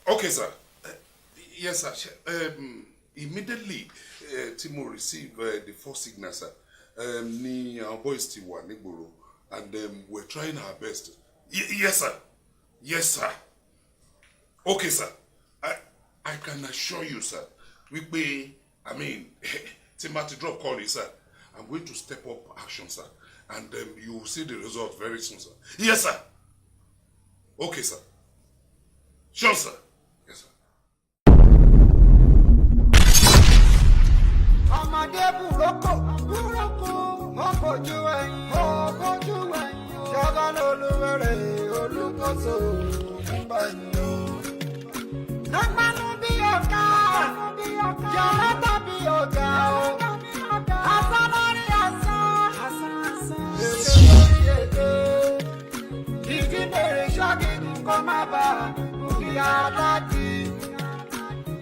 Okay, sir. Yes, sir. Immediately, Timo received the first signal, sir. Ni our boys ti wà nígboro, and we're trying our best. Yes, sir. Yes, sir. Okay, sir. I can assure you, sir. Timo to drop call, sir. I'm going to step up action, sir. And you will see the result very soon, sir. Yes, sir. Okay, sir. Sure, sir. Yes, sir.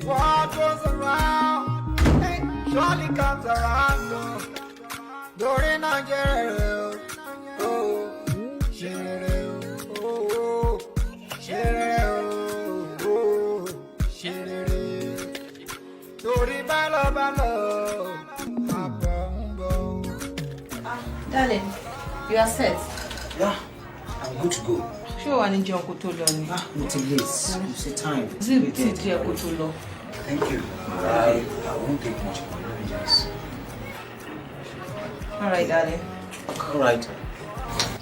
What goes around surely comes around. During Nigeria, oh, darling, you are set. Yeah, I'm good to go. Sure, I need your kotolo. Not late. It's a time. Thank you. I won't take much inconvenience. All right, darling. All right.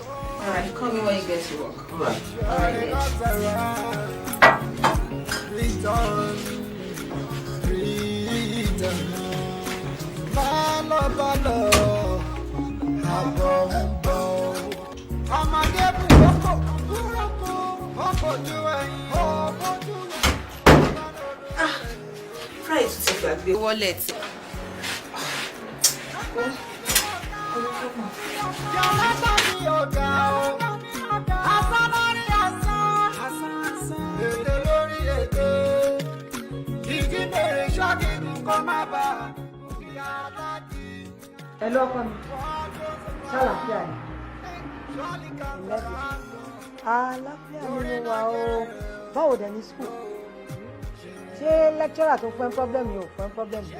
All right, call me when you get to work. All right. All right, Try to take back the wallet. Hello, come. Àlàáfíà ni. Àlàáfíà nínú wa o. Báwo dẹ̀ ní school? Ṣé lecturer tó fún ẹ problem yìí ò fún ẹ problem yìí?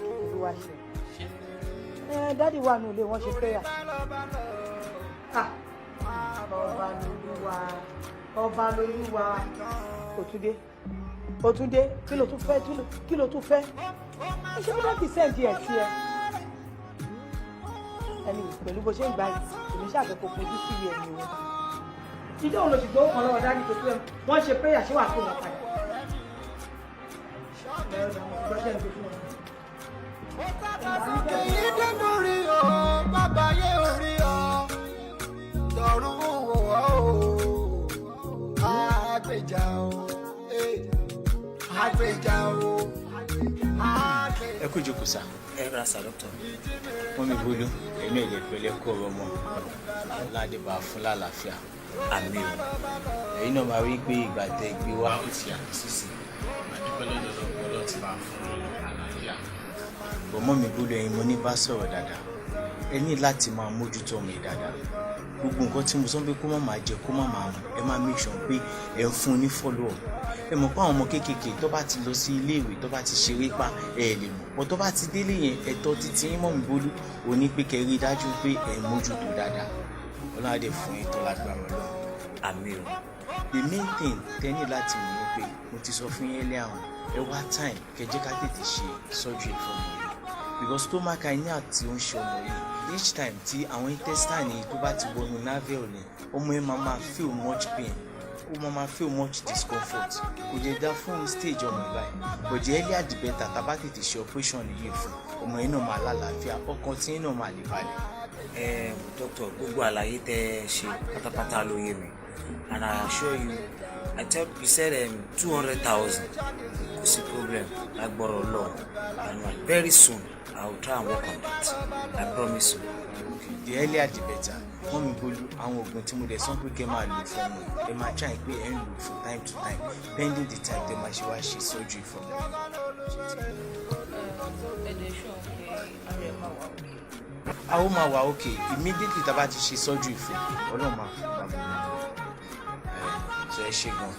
Olúwa ṣe. Dádì wà ní ilé wọn ṣe prayer. Ọba lolúwa. Òtúndé, kí ló tún fẹ́? Ṣé wọ́n ti sẹ́ǹdì ẹ̀ sí ẹ? Ẹni pẹ̀lú bó ṣe ń gbà yìí, èmi ṣàfẹ́kọ̀ọ́ fojú sí iye ẹ̀mí wọn. Ìjọ òun ló ti gbọ́ kan lọ́wọ́ dádì tó pé wọ́n ṣe prayer ṣé wàá pè wọ́n padà. Bàbá yé orí ọ, tọ̀run wò ó, àgbèjà o, àgbèjà o. Ẹ kú jókòó sá. Ẹ ra sá dọ́kítọ̀. Wọ́n mi bólú, èmi ò lè pẹ̀lẹ́ kó ọ̀rọ̀ mọ́. Ládé bá fún lálàáfíà. Àmì o. Ẹ̀yin náà máa rí pé ìgbà tẹ gbé wá ó ti yàtọ̀ sísè. Àdúpẹ́ lọ́dọ̀ ti bá fún àlàáfíà. Bọ̀mọ́ mi bólú ẹ̀yin mo ní bá sọ̀rọ̀ dáadáa. Ẹ ní láti máa mójútó ọmọ yìí dáadáa. Gbogbo nǹkan tí mo sọ pé kó má máa jẹ kó má máa mu, ẹ máa make sure pé ẹ ń fún un ní follow up. Ẹ mọ̀ pé àwọn ọmọ kéékèèké tó bá ti lọ sí ilé ìwé tó bá ti ṣeré pa ẹ lè mọ̀. Bọ́ tó bá ti délé yẹn ẹ̀tọ́ títí yín mọ̀ mi bólú ò ní pé kẹ́ rí dájú pé ẹ mójútó dáadáa. Ọlọ́run fún yín tó lágbára Ọlọ́run. Àmì o. The main thing tẹ́ ní láti mọ̀ ni pé mo ti sọ fún yín lẹ́hàn ẹ wá time kẹ́ jẹ́ ká tètè ṣe surgery fún ọmọ yìí because stomach hernia tí ó ń ṣe ọmọ yìí each time tí àwọn intestine yìí tó bá ti wọnú navel ni ọmọ yẹn máa feel much pain ó máa feel much discomfort kò lè dá fún stage ọmọ ìbáyìí but the earlier the better tá bá tètè ṣe operation yìí fún ọmọ yẹn náà máa lálàáfíà ọkàn tí yín náà máa lè balẹ̀. Doctor, gbogbo àlàyé tẹ́ ṣe pátápátá ló yé mi and I assure you you said 200,000 kò sí problem lágbọ́rọ̀ lọ and very soon I will try and work on that. I promise you. The earlier the better. Wọ́n mi bólú àwọn oògùn tí mo dẹ̀ sọ pé kẹ́ máa lò fún mi ẹ máa try pé ẹ ń lò from time to time pending the time tẹ́ máa ṣe wá ṣe surgery fún mi. Àwọn máa wà okay immediately tá a bá ti ṣe surgery fún Ọlọ́run máa fún bàbá mi. So ẹ ṣe gan-an.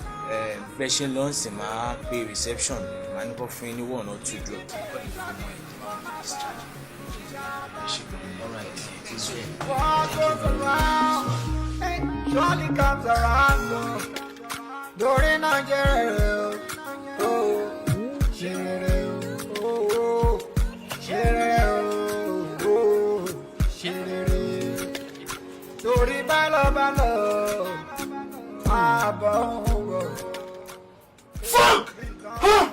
bẹ́ẹ̀ ṣe lọ sí máa pe reception máa ní kó fún yín ní 1 or 2 drop. What goes around, hey, surely comes around. During Nigeria, oh, shit, oh, shit, oh, shit. Story balo, Fuck! Huh?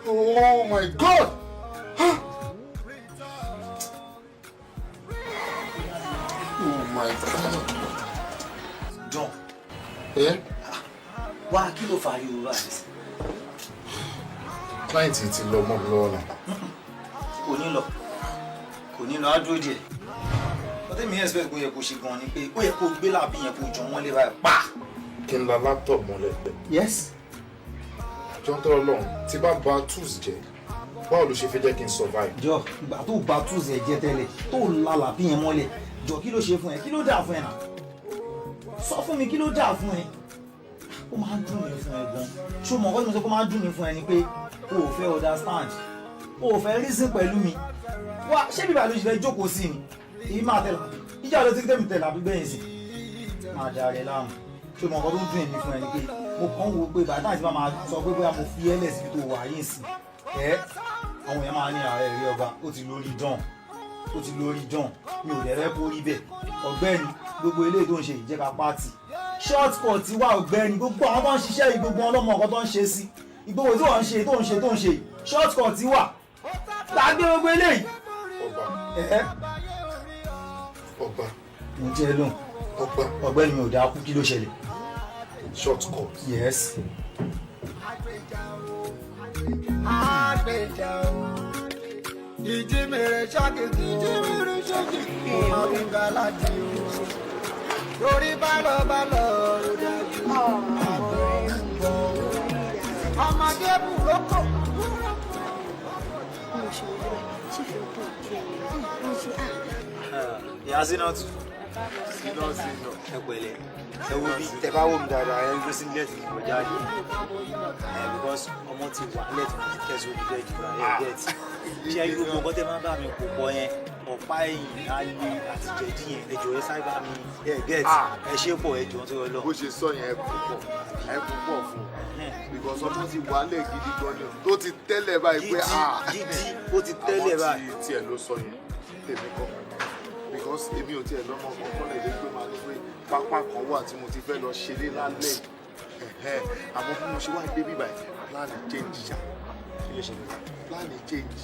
Oh my God! Huh? Oh my God! John. Eh? Wá kí ló fa Yorùbá sí? Client ti lọ mọ́ mi lọ́wọ́ náà. Kò ní lọ á dúró díẹ̀. Ọtí mi expect kó yẹ kó ṣe gan ni pé ó yẹ kó gbé làbí yẹn kó jọ wọ́n lé báyìí pa. Kí n la laptop mọ́lẹ̀ pẹ̀. Yes. John tọrọ lọ́hùn tí bá ba tools jẹ báwo ló ṣe fẹ́ jẹ́ kí n survive. Jọ ìgbà tó bá tools ẹ̀ jẹ́ tẹ́lẹ̀ tó la làbí yẹn mọ́lẹ̀ jọ kí ló ṣe fún ẹ kí ló dà fún ẹ náà sọ fún mi kí ló dà fún ẹ ó máa ń dùn mí fún ẹ gan ṣó mọ̀ ọ́n tí mo sọ pé ó máa ń dùn mí fún ẹ ni pé o ò fẹ́ understand o ò fẹ́ reason pẹ̀lú mi wá ṣé bíbá ló ṣe fẹ́ jókòó sí ni èyí máa tẹ̀lé ìjà ló ti tẹ̀mí tẹ̀lé àbí bẹ́yìn sí máa da rẹ láàmú ṣó mọ̀ ọ́n tó ń dùn mí fún ẹ ni pé mo kàn ń wo pé bàtà àti máa sọ pé bóyá mo fi ẹ́lẹ̀ síbi tó wà yín sí àwọn èèyàn máa ní ààrẹ rí ọba ó ti lórí dán mi ò dẹ̀rẹ́ kó rí bẹ́ẹ̀ ọ̀gbẹ́ni gbogbo eléyìí tó ń ṣe ìjẹ́ka pátì short cut wà ọ̀gbẹ́ni gbogbo àwọn tó ń ṣiṣẹ́ yìí gbogbo ọlọ́mọ ọkọ tó ń ṣe sí ìgbòho tí wọ́n ń ṣe tó ń ṣe yìí short cut wà gbàgbé gbogbo eléyìí. Ọba. mo jẹ́ lóhùn. Ọba. ọ̀gbẹ́ni mi ò dáa kú kí ló ṣẹlẹ̀. short cut. Yes. Ìjì mèrè ṣákìtì ọmọ gbígbà láti o torí bálọ̀ ló dájú ọmọdé burúkú. Ìyá Sínátù. Ẹ pẹ̀lẹ́. Ẹ wo bí tẹ bá wò mí dáadáa ẹ ń gbé sí lẹ́ẹ̀tì kò jáde. Because ọmọ ti wà lẹ́ẹ̀tì kò ti tẹ̀sí omi bẹ́ẹ̀ jù láyé gẹ̀ẹ́tì. Ṣé ẹ yóò mọ ọkọ tẹ máa ń bá mi kó pọ̀ yẹn? Ọ̀pá ẹ̀yìn alẹ́ àti jẹ̀dí yẹn ẹjọ́ ẹ sáré bá mi gẹ̀ẹ́tì. Ẹ ṣe pọ̀ ẹjọ́ tó yọ lọ. Bó ṣe sọ yẹn ẹ kú pọ̀ fún because ọmọ ti wà lẹ̀ gidi gan ni tó ti tẹ́lẹ̀ báyìí pé gidi ó ti tẹ́lẹ̀ báyìí. àwọn tiẹ̀ ló sọ yẹn tèmi kọ́ because èmi ò tiẹ̀ lọ́mọ kankan lè dé pé máa ní pé pápá kan wà tí mo ti fẹ́ lọ ṣeré lálẹ́ àmọ́ bí mo ṣe wá dé bíbá yìí láàrin change ṣá láàrin change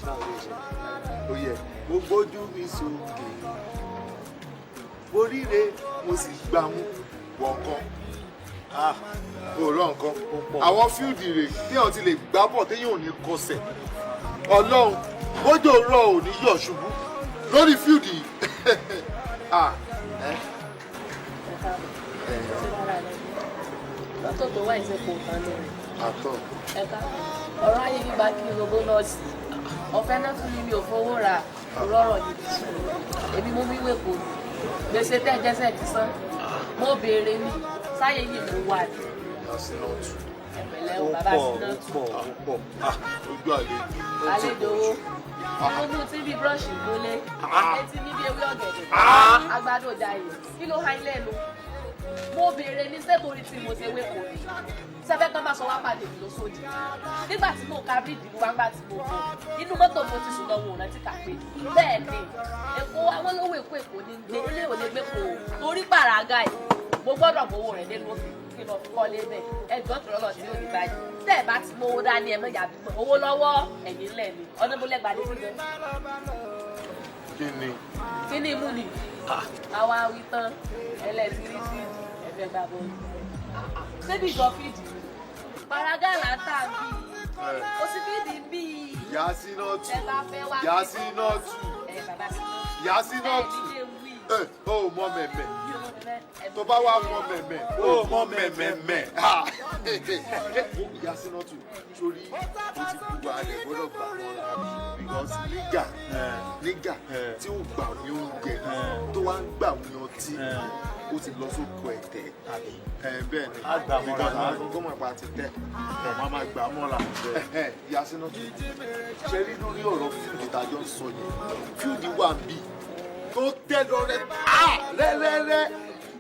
ó yẹ mo gbójú mi sókè oríire mo sì gbà mú wọ̀nkan òòrọ̀ nǹkan àwọn fíìdì rè téèyàn ti lè gbá bọ̀ téèyàn ò ní kọsẹ̀ ọlọ́run bójú rọ̀ ò ní yọ̀ ṣubú lórí fíìdì lọ́tọ̀ tó wà ìsẹ́kù kan lórí. àtọ̀. ẹ̀ka ọ̀rọ̀ ayé gbígba kí lóbó nọ́ọ̀sì ọ̀fẹ́ náà tún ní mi ò fowó ra rọ̀rọ̀ níbi ìṣòro èmi mo wíwé kò ní gbèsè tẹ́ jẹ́sẹ̀ ti san mo béèrè ní sáyé yìí ló wà ní. ẹ̀pẹ̀lẹ́ o bàbá Sínátù. ojú àlejò owó ojú tí bí búrọ́ọ̀ṣì gbólé etí níbi ewé ọ̀gẹ̀dẹ̀ àgbàdo dayè kí ló ha ilé nu mo béèrè ní sẹ́kórì tí mo ṣe wé kò ní sẹ́fẹ́ kan máa sọ wá pàdé mi lóṣòdì nígbà tí mo ka bíìdì gbangba tí mo bọ̀ inú mọ́tò mo ti sùn lọ́wọ́ rántí kàpé bẹ́ẹ̀ ni èkó àwọn olówó èkó ní gbé ilé ò lè gbé kó torí pàràgà yìí mo gbọ́dọ̀ mowó rẹ̀ nínú òfin kí lọ fi kọ́lé bẹ́ẹ̀ ẹ̀gbọ́n tó lọ́lọ́ sí òní báyìí tẹ́ ẹ̀ bá ti mówó dání ẹ̀ mọ́jà bímọ owó lọ́wọ́ ẹ̀yìn ńlẹ̀ ni ọdún mo lẹ́gbàá dé síbẹ̀. kí ni mú ni àwa wí tán ẹlẹ́tírísì ẹ̀fẹ̀ gbà bọ́ ṣébí ìjọ fídì paraga là ń tà bí o sì fídì bí Ìyá Sínátù Ìyá Sínátù Ìyá Sínátù ó mọ mẹ̀mẹ̀ tó bá wà mọ mẹ̀mẹ̀ ó mọ mẹ̀mẹ̀mẹ̀ Ìyá Sínátù sórí o ti kú wa rẹ̀ gbọ́dọ̀ gbà wọn rà because nígà tí ó gbà mí oúnjẹ tó wá ń gbà mí ọtí ó ti lọ sóko ẹ̀tẹ̀ bẹ́ẹ̀ ni àgbàmọ́ra gómìnà pa ti tẹ̀ ọ̀ma máa gbà mọ́ra ìyá sínú tó ṣe rí lórí ọ̀rọ̀ fíìdì tàjọ́ sọ yẹn fíìdì wà bí tó tẹ́ lọ rẹ́rẹ́rẹ́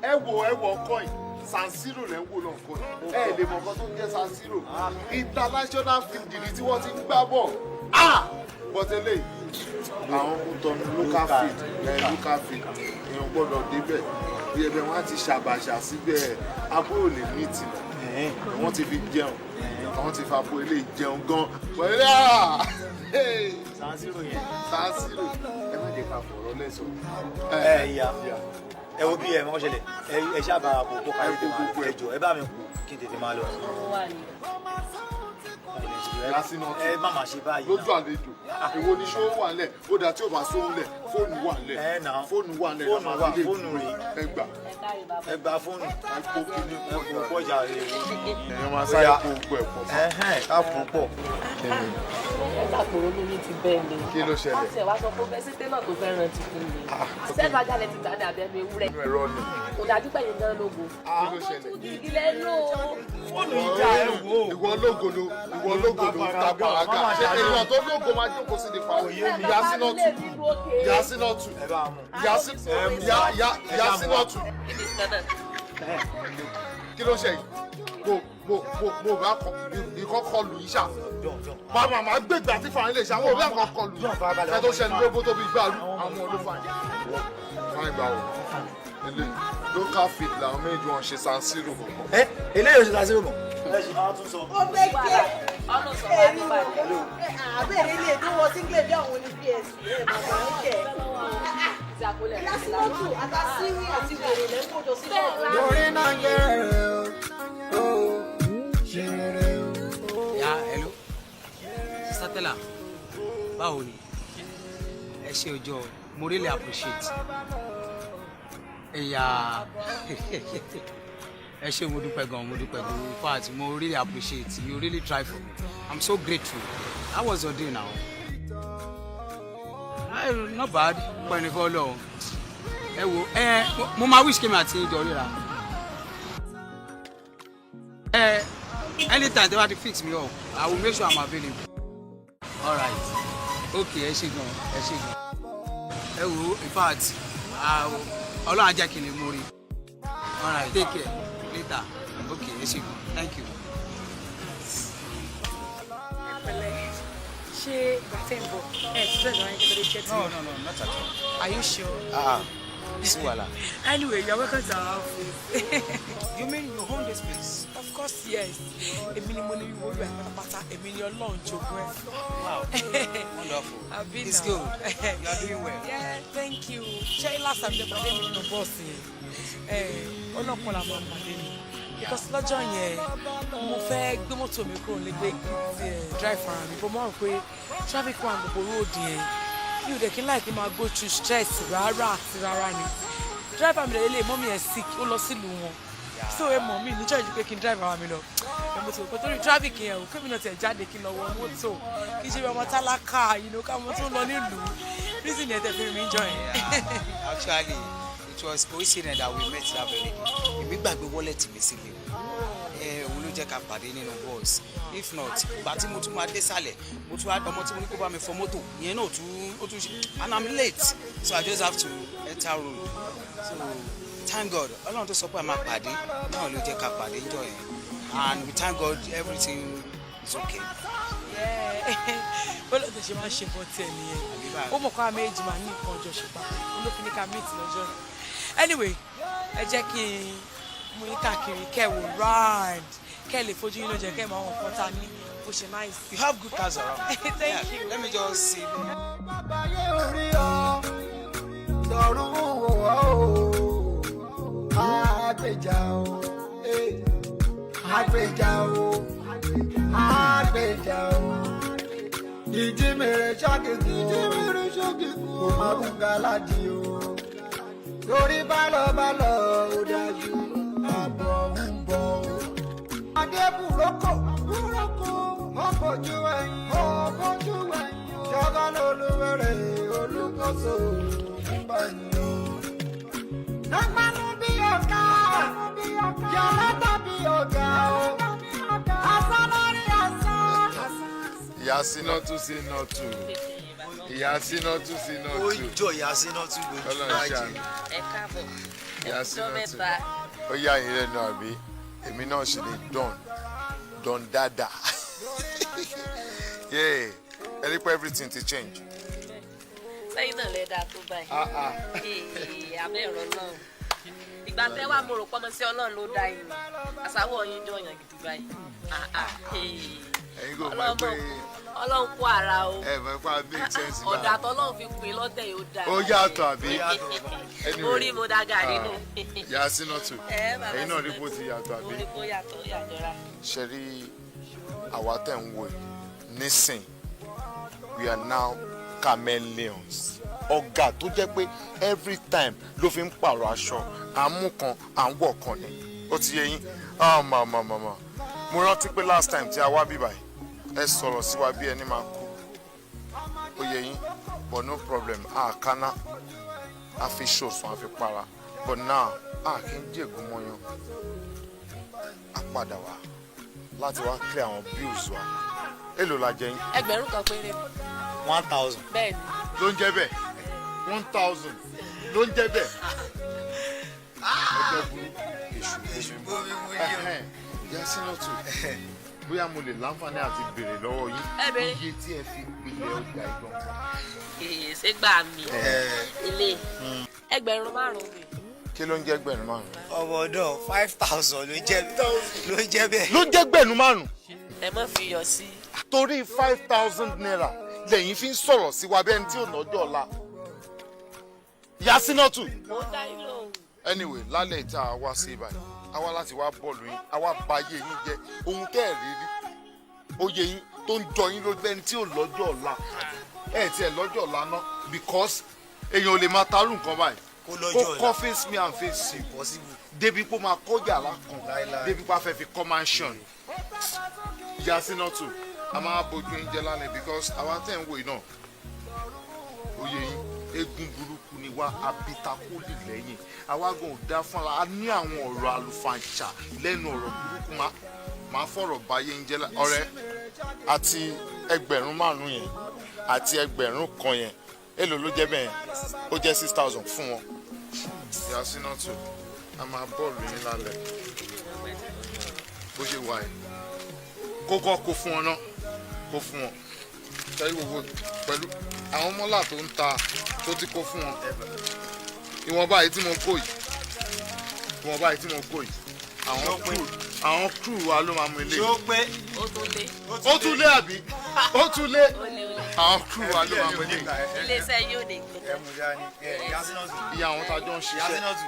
ẹ wọ ọkọ yìí San Siro lẹ́ ń wò lọ́kọ yìí ẹ lè mọ̀ nǹkan tó ń jẹ́ San Siro international field ni tí wọ́n ti ń gbá bọ̀ bọ́tẹ́lẹ̀ àwọn kútọ́nu local field èèyàn gbọ́dọ̀ débẹ̀ bí ẹbẹ̀ wọn á ti ṣàbàṣà síbẹ̀ abúrò lè ní ìtìlẹ̀ wọ́n ti fi jẹun àwọn ti fa bo eléyìí jẹun gan pẹ̀lú San Siro yẹn San Siro ẹ má jẹ́ ká fọ̀rọ̀ lẹ́sọ̀. ìyá ẹ wo bí ẹ mọ́ ṣẹlẹ̀ ẹ ṣáàbà àbòkò kárí tó gbogbo ẹjọ́ ẹ bá mi kú kí n tètè máa lọ. ẹ má má ṣe báyìí. lójú àlejò èwo ni ṣó wà nílẹ̀ ó dà tí ò bá sóhun lẹ̀ fóònù wà nílẹ̀ fóònù wà nílẹ̀ fóònù rè ẹ gbà fóònù ẹ kó kíní ẹ kó pọ̀jà rè èèyàn máa sáré kó gbọ́ ẹ̀ pọ̀ ká fún pọ̀. ẹ̀ka kòrò ló ní ti bẹ́ẹ̀ ni. kí ló ṣẹlẹ̀. wọ́n ti ẹ̀ wá sọ pé bẹ́ẹ̀ sí tẹ́lọ̀ tó fẹ́ rántí fún mi. sẹ́ẹ̀fà jalè ti gbàdé àbẹ́nu ewúrẹ́. inú ẹ̀rọ ni. kò dájú pẹ̀lú náà lógo. kí ló ṣẹlẹ̀. ilẹ̀ ló. fóònù ìjà ẹ wò. ìwọ lógo ló ta bàrágà ṣé èèyàn tó lógo máa jókòó sí ní pa ìyá sínọ́tù kí ló ṣe yìí mo bá kọ ìkọ́kọ́ lù yìí ṣá màmá gbẹ̀gbẹ̀ àti fàáyín lè ṣe àwọn òbí àkọ́kọ́ lù yìí ẹ tó ṣẹni lóbó tóbi gbàlú àwọn olófàáyín fáyín gbà wọ eléyìí local field làwọn méjì wọn ṣe San Siro. eléyìí ò ṣe San Siro mọ́. ó bẹ́ kẹ́ èmi wò àbẹ̀rẹ̀ ilé tó wọ sínglet bí àwọn oní ps bàbá ń kẹ́ lásìlọ́tù àtàsíwì àti wèrè lẹ́kọ̀ọ́jọ sí ọ̀gá. lórí náà yẹ ó ṣe rere o. ya hello Sister Tella báwo ni ẹ ṣe ọjọ́ mo really appreciate ẹ̀yà ẹ ṣé mo dúpẹ́ gan in fact mo really appreciate you really try for me I'm so grateful. How was your day now? Not bad pẹ̀lú fọlọ́ ẹ wo mo máa wish kí mi àti ìjọ ríra anytime they want to fix me up I will make sure I'm available. Alright okay ẹ ṣé gan ẹ wo in fact Ọlọ́run á jẹ́ kí n lè mú rí. Alright take care later okay ẹ ṣé gan thank you. ṣé gbàtẹ́ ń bọ̀ ẹ̀ ti bẹ̀rẹ̀ náà ẹ̀jẹ̀ bẹ̀rẹ̀ jẹ́ tí. No, not at all. Are you sure? Sí wàhálà. Anyway, you are welcome to our office. You mean you own this place? Of course, yes. Èmi ni mo ní ìwé ìwé pátápátá, èmi ni Ọlọ́run jogún ẹ̀. Wow, wonderful. It's good. You are doing well. Yeah, thank you. Ṣé last time dem pàdé mi nínú bọ́ọ̀sì yẹn? Ọlọ́pàá la máa pàdé mi. Because lọ́jọ́ yẹn, mo fẹ́ gbé mọ́tò mi kúrò nígbè drive ara mi, bó mọ̀ pé traffic wà gbogbo road yẹn. Mi ò dẹ̀ kí n láì kí n máa go through stress rárá àti rárá ni. Driver mi lè mọ́ mi ẹ̀ sick, ó lọ sílùú wọn. So ẹ mọ̀ mi níjọ́ ìjú pé kí n drive ara mi lọ. Mo ti rò pé torí traffic yẹn o, kí mi náà tiẹ̀ jáde kí n lọ wọ mọ́tò. Kí n ṣe bí ọmọ tálákà, káwọn tó ń lọ nílùú. Reason yẹn tẹ̀ fi mi jọ yẹn. Actually, it was coincidence that we met that very day. Èmi gbàgbé wallet mi sílé. Òun ló jẹ́ ká pàdé nínú bus. If not, ìgbà tí mo tún máa dé sálẹ̀, mo tún wá ọmọ tí mo ní kó bá mi fọ mọ́tò. Ìyẹn náà ó tún ṣe and I'm late, so I just have to enter road. So thank God, Ọlọ́run tó sọ pé a máa pàdé náà ló jẹ́ ká pàdé níjọ́ yẹn. And we thank God everything is okay. Bọ́lá tó ṣe máa ń ṣe bọ́ tiẹ̀ nìyẹn. Ó mọ̀ kó a méjì máa ní nǹkan ọjọ́ ṣe papọ̀. Olófin ní ká meet lọ́jọ́ yẹn. Anyway, ẹ jẹ́ kí n mú yín káàkiri kẹ́ wò round kẹ́ lè fojú yín lóúnjẹ kẹ́ máa wọ̀ pọ́tà ní bó ṣe nice. You have good cars around. Thank you. Let me just see. Bàbáyé orí ọ, tọ̀run wò ó, àgbèjà o, àgbèjà o, àgbèjà o. Ìjì mèrè ṣọ́kìkù kò má bùgà ládì o. Torí bálọ̀ ó dájú, àbọ̀ ń bọ̀ o. Adébùrókò, ọkọ̀jú ẹ̀yìn, jọ́gọ́ lólúwẹ̀rẹ̀ olùkóso ìbànú. Nàgbánú bí ọ̀gbìn. ìyá Sínátù Sínátù ìyá Sínátù Sínátù. ó jọ ìyá Sínátù lójú ọlọ́run ẹ káàbọ̀ ìyá ẹjọ́ Sínátù mẹ́ta. ó yà yín lẹ́nu àbí èmi náà ṣe lè dán dáadáa yeah ẹni pé everything ti change. sẹ́yìn náà lè dáa tó báyìí abẹ́ ẹ̀rọ náà ìgbà tẹ́ wà mo rò pọ́nmọ́ sí ọlọ́run ló dá yín àsáwọ̀ yín jọ yàn gidi báyìí. ẹ̀yin kò mọ̀ pé ọlọ́run kó ara o mọ̀ pé make sense bá ọ̀dà tọ́lọ́run fi pín lọ́tẹ̀ yóò dáa. ó yàtọ̀ àbí orí mo dá gàrí nù. ìyá Sínátù ẹ̀yin náà rí bó ti yàtọ̀ àbí. orí kó yàtọ̀ yàjọra. ṣe rí àwa tẹ̀ ń wò nísìn we are now chameleons ọ̀gá tó jẹ́ pé every time ló fi ń pààrọ̀ aṣọ àmú kan à ń wọ̀ kan ni ó ti yé yín mo rántí pé last time tí a wá bí báyìí ẹ sọ̀rọ̀ sí wa bí ẹni máa kú ó yé yín but no problem àkànná a fi ṣòṣùn a fi para but now a kì í jègún mọ́yán a padà wá láti wá clear àwọn bills wa èló la jẹ yín. 1000 péré. 1000. bẹ́ẹ̀ni. ló ń jẹ́ bẹ́ẹ̀ 1000 ló ń jẹ́ bẹ́ẹ̀. ọjọ́ burú èṣù bomi mú yín. ìyá Sínátù bóyá mo lè láǹfààní àti béèrè lọ́wọ́ yín iye tí ẹ fi pilẹ̀ ọjà ìgbọ̀n. ṣé gbà mí ilé 5,000 mi. kí ló ń jẹ́ 5,000. ọmọ ọdọ 5000 ló jẹ́ bẹ́ẹ̀. ló jẹ́ 5,000. ẹ má fi yọ sí. torí 5,000 naira lẹ́yìn fi ń sọ̀rọ̀ sí wa bí ẹni tí ò lọ́jọ́ ọ̀la. ìyá Sínátù. mo dá yín lóhùn. anyway lálẹ́ ìta wá sí ibàyí a wá láti wá bọ́ọ̀lù yín a wá ba ayé yín jẹ́ ohun tẹ́ ẹ̀ rí rí oyè yín tó ń jọ yín lójú ẹni tí ò lọ́jọ́ ọ̀la ẹ̀ tí ẹ̀ lọ́jọ́ ọ̀la ná because èèyàn ò lè máa tarú nǹkan báyìí kó kọ́ face me and face you débi pé ó máa kọ́ yàrá kan débi pé a fẹ́ fi kọ́ mansion. ìyá Sínátù a máa bójú yín jẹ lálẹ́ because àwa tẹ̀ ń wò yìí náà oyè yín eégún burúkú ni wá abitakoli lẹ́yìn àwa gan ò dá fúnra a ní àwọn ọ̀rọ̀ àlùfàǹṣà lẹ́nu ọ̀rọ̀ burúkú máa fọ̀rọ̀ báyé ń jẹ́ ọ̀rẹ́ àti 5,000 yẹn àti 1,000 kan yẹn èló ló jẹ́ bẹ́ẹ̀ ó jẹ́ 6,000 fún wọn. ìyá Sínátù a máa bọ́ọ̀lù yín lálẹ́ bó ṣe wà yìí kókó kó fún wọn náà kó fún wọn tẹ́lẹ̀ gbogbo pẹ̀lú àwọn mọ́là tó ń ta tó ti kó fún wọn ìwọ̀nba yìí tí mo kó yìí àwọn crew wa ló máa mú ilé. ṣó pé ó tún lé àbí ó tún lé àwọn crew wa ló máa mú ilé. iléeṣẹ́ yóò dé. ẹ mú dání ìyá Sínátù. iye àwọn tájọ ń ìyá ṣiṣẹ́. Sínátù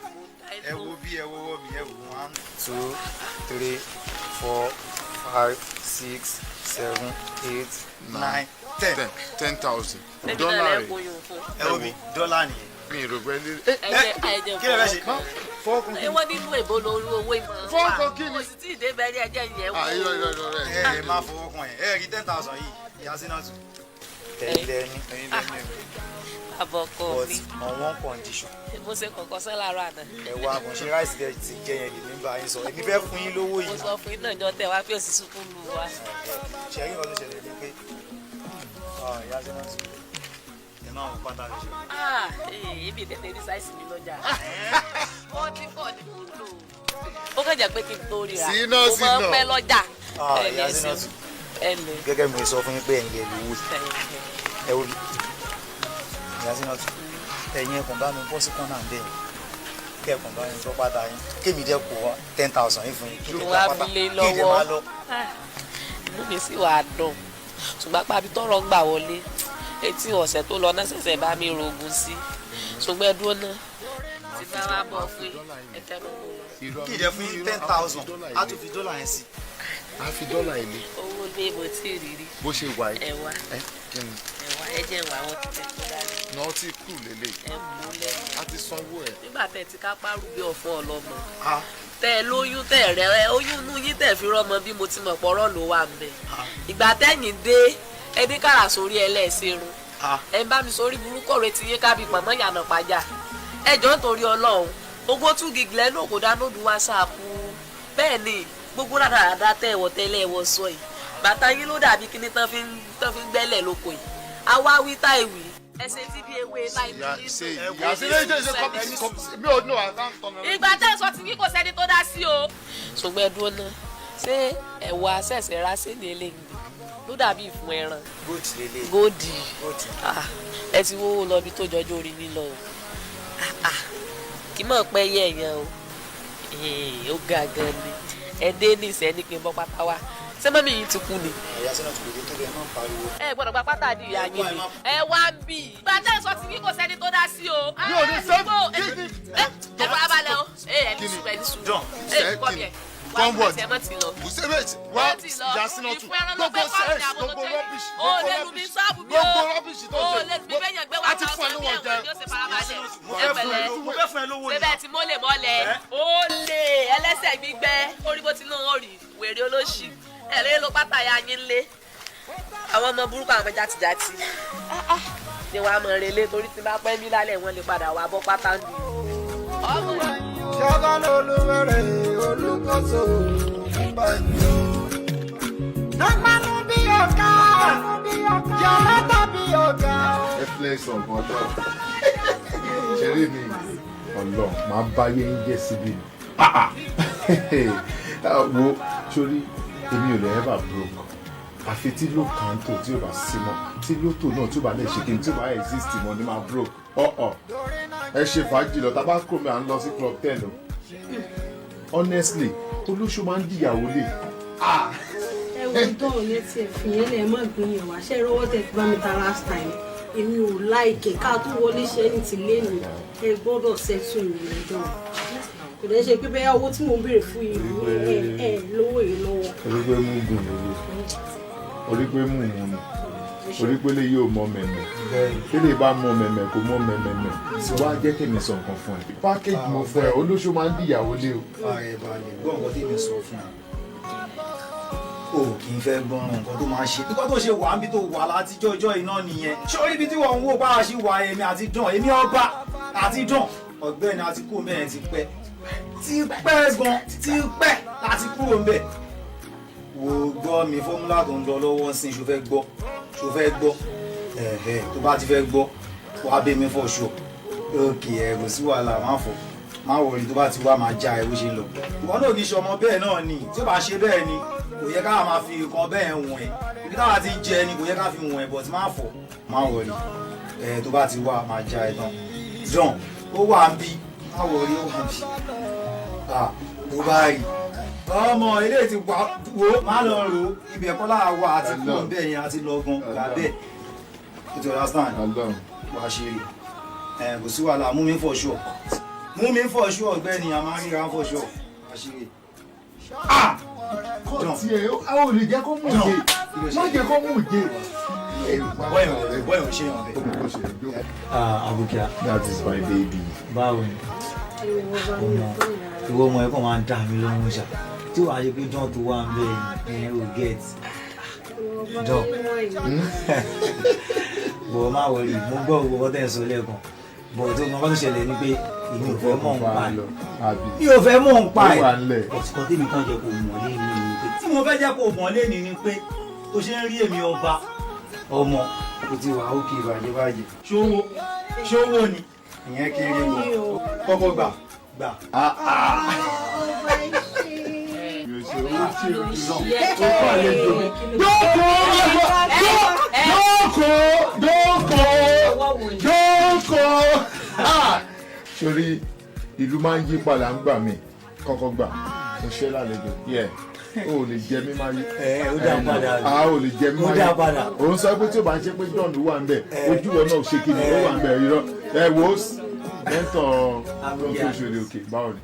ẹ wo bí ẹ wọ́wọ́ mi ẹ wò 1 2 3 4 5 6 7 8 9 10. 10,000. dọ́là rẹ̀ ẹ wo mi dọ́là nìyẹn. mi ò rò pé ní. kí lè fẹ́ ṣe. fọ́ọ̀kù ẹ wọ́n nínú èbó lórí owó ìmọ̀ fọ́ọ̀kù kí ni. kò sì tí ì dé bẹ́ẹ̀ ní ẹjẹ́ ìyẹn wò. irọ́ ẹ má fowó kan ẹ rí 10,000 yìí ìyá Sínátù. ẹ̀yin lẹ́ni. àbọ̀kọ mi. but on one condition. mo ṣe kọ̀ọ̀kan sẹ́ láàárọ̀ àná. ẹ wá kò ṣe ráìsì tẹ ti jẹ yẹn lè ní bá yín sọ èmi fẹ́ fún yín lówó yìí. mo sọ fún yín náà jọ tẹ wá pé òsì sunkún lu wa. ṣẹ́yìn ọdún ṣẹlẹ̀ ní pé ìyá Sínátù ẹ máa ń pátá lè ṣe. èmi tètè rí sáìsì mi lọ́jà. 44 ni mo lò. ó kàn jẹ́ pé kí n tó ríra mo máa ń pẹ́ lọ́jà. ìyá Sínátù gẹ́gẹ́ bí mo sọ fún yín pé ẹ̀yin lè lówó ẹ wò ìyá Sínátù ẹ̀yin ẹ̀kùn bá mi bọ́ sí kọ́nà bẹ́ẹ̀ kẹ́ẹ̀kùn bá mi tọ́ pátá yín kémi jẹ́ kó 10,000 yín fún yín kí wọ́n á fi lé lọ́wọ́ inú mi sì wà á dùn ṣùgbọ́n pàbí tọrọ ń gbà wọlé etí ọ̀sẹ̀ tó lọ náà ṣẹ̀ṣẹ̀ bá mi rògùn sí ṣùgbọ́n ẹdúró náà ti bá wa bọ̀ fún ẹ̀fẹ́ mọ́ mọ́ lọ. kí ìdẹ fún yín 10,000 á tún fi dọ́là yẹn sí. a fi dọ́là yẹn lé. owó ní mo tí ì rí rí. bó ṣe wà yìí. ẹ̀wà ẹ̀wà ẹ̀jẹ̀ wà wọ́n ti tẹ̀ tó dání. náà ti kú lélẹ̀. ẹ mú lẹ́nu. a ti sanwó ẹ̀. nígbà tẹ̀ ti ká párù bí ọ̀fọ́ ọlọ́mọ. tẹ lóyún tẹ rẹ oyún inú yín tẹ fi rọmọ bí mo ti mọ̀ pọ̀rọ̀ ló wà ń bẹ̀. ìgbà tẹ̀yìn dé ẹbí kàrà sórí ẹlẹ́ẹ̀ṣẹ̀rún ẹ bá mi sórí burúkú ọ̀rẹ́ ti yé kábí pọ̀nmọ́ ìyànà pàjá ẹjọ́ nítorí ọlọ́run ogó 2 gig lẹ́nu òkò dánódù wásaàpù bẹ́ẹ̀ ni gbogbo rádaràdá tẹ́ ẹ̀wọ̀ tẹ́lẹ̀ ẹ̀wọ̀ sọ yìí bàtà yín ló dàbí kíní tán fi ń gbẹ́lẹ̀ lóko yìí àwa wí tá ìwì ẹsẹ̀ tí bí ewé láì ní ìgbà tẹ́ sọ ti wí kò sẹ́ni tó dá sí o. ṣùgbọ́n ẹ dúró náà ṣé ẹ̀wà ṣẹ̀ṣẹ̀ rà sí ní eléyìí ló dàbí ìfun ẹran góòdì ẹ ti wó lọ bí tó jọjọ́ orí mi lọ kì í mọ̀ pé yẹ ẹ̀yàn o ó ga gan ni ẹ dé ní ìsẹ́ni pé bọ́ pátá wá ṣé mọ́mí yìí ti kú ni. ẹ̀yà sínú tó lè tó lè má pariwo. ẹ gbọ́dọ̀ gba pátá di ìyá yín ni ẹ wá ń bì. gbàtẹ́ sọ ti wí kò sẹ́ni tó dá sí o. mi ò ní sẹ́ ẹ fara balẹ̀ o ẹ ní sùn ẹ ní sùn ẹ kọ́ mi ẹ Conward. Busebet. Wá Yasina tu. Gbogbo sex, gbogbo rubbish. O lè lu mi sáàbù mi o. Gbogbo rubbish tó O ṣe. lè fi bẹ́yàn gbé wá sáà sọ́ọ́ ní ẹ̀wọ̀n ìjọ ṣe farabalẹ̀. Ẹ pẹ̀lẹ́. Mo fẹ́ fún ẹ lówó ni. Ṣébẹ̀ tí mo lè mọ́lẹ̀. O lè ẹlẹ́sẹ̀ gbígbẹ́. Orí bó ti lóun ó rí wèrè olóṣì. Ẹ̀rẹ́ ló pátá ya yín lé. Àwọn ọmọ burúkú àwọn ọmọ játijàti. Ni wàá mọ̀ relé torí tí bá pẹ́ mí lálẹ́ wọn lè padà wá bọ́ pátá ń dùn. Ọmọ ṣọ́gọ́ lolúwẹ̀rẹ̀ olùkọ́sọ ìbàdàn. Nàgbánú bí ọ̀gá yàrá bí ọ̀gá. Ẹ flex ọ̀gbọ́n ọ̀dọ́. Ṣeré mi ọ̀lọ́ máa bá yé ń jẹ́ síbí. Wo sórí èmi ò lè ever broke. Àfi tí ló kàn tó tí ó bá sí mọ́. Tí lótò náà tí ó bá lè ṣe kí n tí ó bá exist mọ́ ni máa broke. Ẹ ṣe fàájì lọ tábà kúrò mi à ń lọ sí club 10 o. Honestly olóṣù máa ń dìyàwó lè. ẹ wo tán ò ní tiẹ̀ fìyẹn lẹ̀ mọ́ ìgbìyànjú wá ṣe rówó tẹ̀ fi bá mi ta last time èmi ò láìkè ká tó wọlé ṣe ní ti lé mi ẹ gbọ́dọ̀ ṣẹ́tù mi lọ́jọ́ kò dẹ́ ṣe pé bẹ́ẹ̀ owó tí mò ń béèrè fún yìí ẹ lówó yìí lọ́wọ́. Orí pé mú gùn lówó orí pé mú mú ni orí pé lè yóò mọ mẹ̀mẹ̀ tí lè bá mọ mẹ̀mẹ̀ kò mọ mẹ̀mẹ̀ tí wàá jẹ́ kí mi sọ nǹkan fún ẹ. Pákéjì mo fún ẹ olóṣù máa ń dìyàwó lé o. ààrẹ balẹ̀ gbọ́ nǹkan tí mi sọ fún ẹ. o kì í fẹ́ gbọ́n nǹkan tó máa ṣe. nígbà tó ṣe wà níbi tó wà látijọ́ ọjọ́ iná nìyẹn. ṣé orí ibi tí wọ́n ń wò bá a ṣe wà èmi àti dán èmi ọba àti dán ọ̀gbẹ́ni àti kúrò mẹ́rin ti pẹ́ gan ti pẹ́ láti kúrò ń bẹ̀. wo gbọ́ mi fọ́múlà tó ń lọ lọ́wọ́ sí ṣo fẹ́ gbọ́ tó bá ti fẹ́ gbọ́ wàá bẹ́ mi fọ́ ṣọ òkè ẹ̀ kò sí wàhálà má wọrí tó bá ti wá máa já ẹ bó ṣe ń lọ. ìwọ náà kì í ṣe ọmọ bẹ́ẹ̀ náà ni tí ó bá ṣe bẹ́ẹ̀ ni kò yẹ ká máa fi nǹkan bẹ́ẹ̀ wọ̀n ẹ̀ ibi táwa ti jẹ ni kò yẹ ká fi wọ̀n ẹ̀ bọ̀ tí má fọ̀ má wọrí tó bá ti wá máa já ẹ tán. John ó wà ń bí má wọrí ó wà ń bí tó bá rí ọmọ ilé ti wà wo má lọ rò ibẹ̀ kọ́ láwa àti kúrò bẹ́ẹ̀ yẹn àti lọ́gán gbà bẹ́ẹ̀ o ti understand wà á ṣe rí kò sí wàhálà mú mi for sure ọ̀gbẹ́ni a máa ríra for sure wà á ṣe rí. kọ́ tiẹ̀ ó lè jẹ́ kó mú jẹ má jẹ́ kó mú jẹ. bọ́yọ̀ ṣe yàn bẹ́ẹ̀. Abukia, that is my baby. báwo ni ìwọ ọmọ ẹ kàn máa ń dà mí lóhùn ṣá tí wàá ṣe pé John tó wà ń bẹ ẹ ò get John bọ̀ má wọlé mo gbọ́ gbogbo tẹ̀ ń sọ lẹ́ẹ̀kan bọ̀ tó mọ bá tó ṣẹlẹ̀ ni pé èmi ò fẹ́ mọ̀ ń pa mi ò fẹ́ mọ̀ ń pa ẹ̀ ọ̀sùnkọ́ tèmi kan jẹ́ kó mọ̀ lé ní ni pé tí mo fẹ́ jẹ́ kó mọ̀ lé ní ni pé tó ṣe ń rí èmi ọba ọmọ kò ti wà ókè ìbàjẹ́ bàjẹ́ ṣówó ni ìyẹn kéré wọ kọ́kọ́ gbà. Sori ìlú máa ń yí padà ń gbà mí kọ́kọ́ gbà mo ṣe lálejò o lè jẹ mí máa yí. ó dá padà o lè jẹ mí máa yí. òun sọ pé tí o bá ń ṣe pé John ló wà ń bẹ ojú wọn náà ṣe kí ni ó wà ń bẹ irọ́ wo mẹ́tọ̀ lọ́kọ̀ ìṣòro òkè báwo ni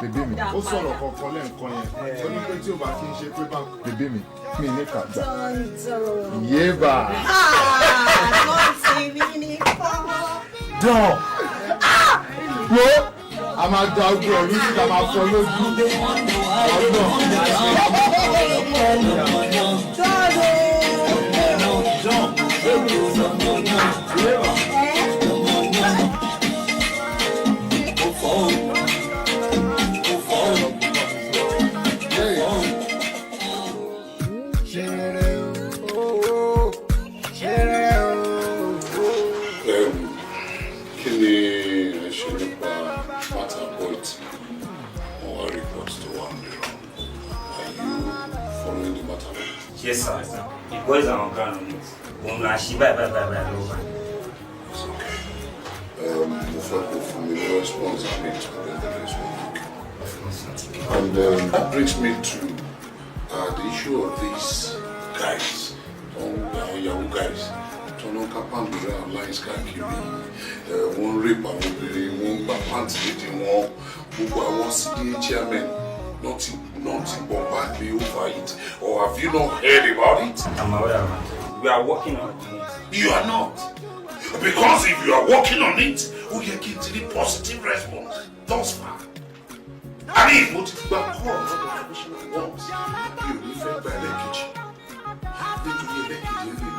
bèbí mi ó sọ̀rọ̀ kankan lẹ́ǹkan yẹn ó ní pé tí o bá kí n ṣe pé bá bèbí mi ní kàgbà yéèbà. dán wo a máa da ojú ọ̀run tí a máa fọ lójú got to one million. Are you following the matter? Yes, sir. The boys are on ground on it. It's okay. If I go from the response, I need to bring the next week. And that brings me to the issue of these guys, young guys. Tono Kapambira lines káàkiri, one rape àwọn obìnrin, one gba pants lady wọn, gbogbo àwọn CDA chairman, not bombard me over it. Or have you not heard about it? I'm aware of it. We are working on it. You are not. Because if you are working on it, we are getting a positive response thus far. I mean, what if back home, not the traditional ones? You refer by leakage. Need to be a leakage.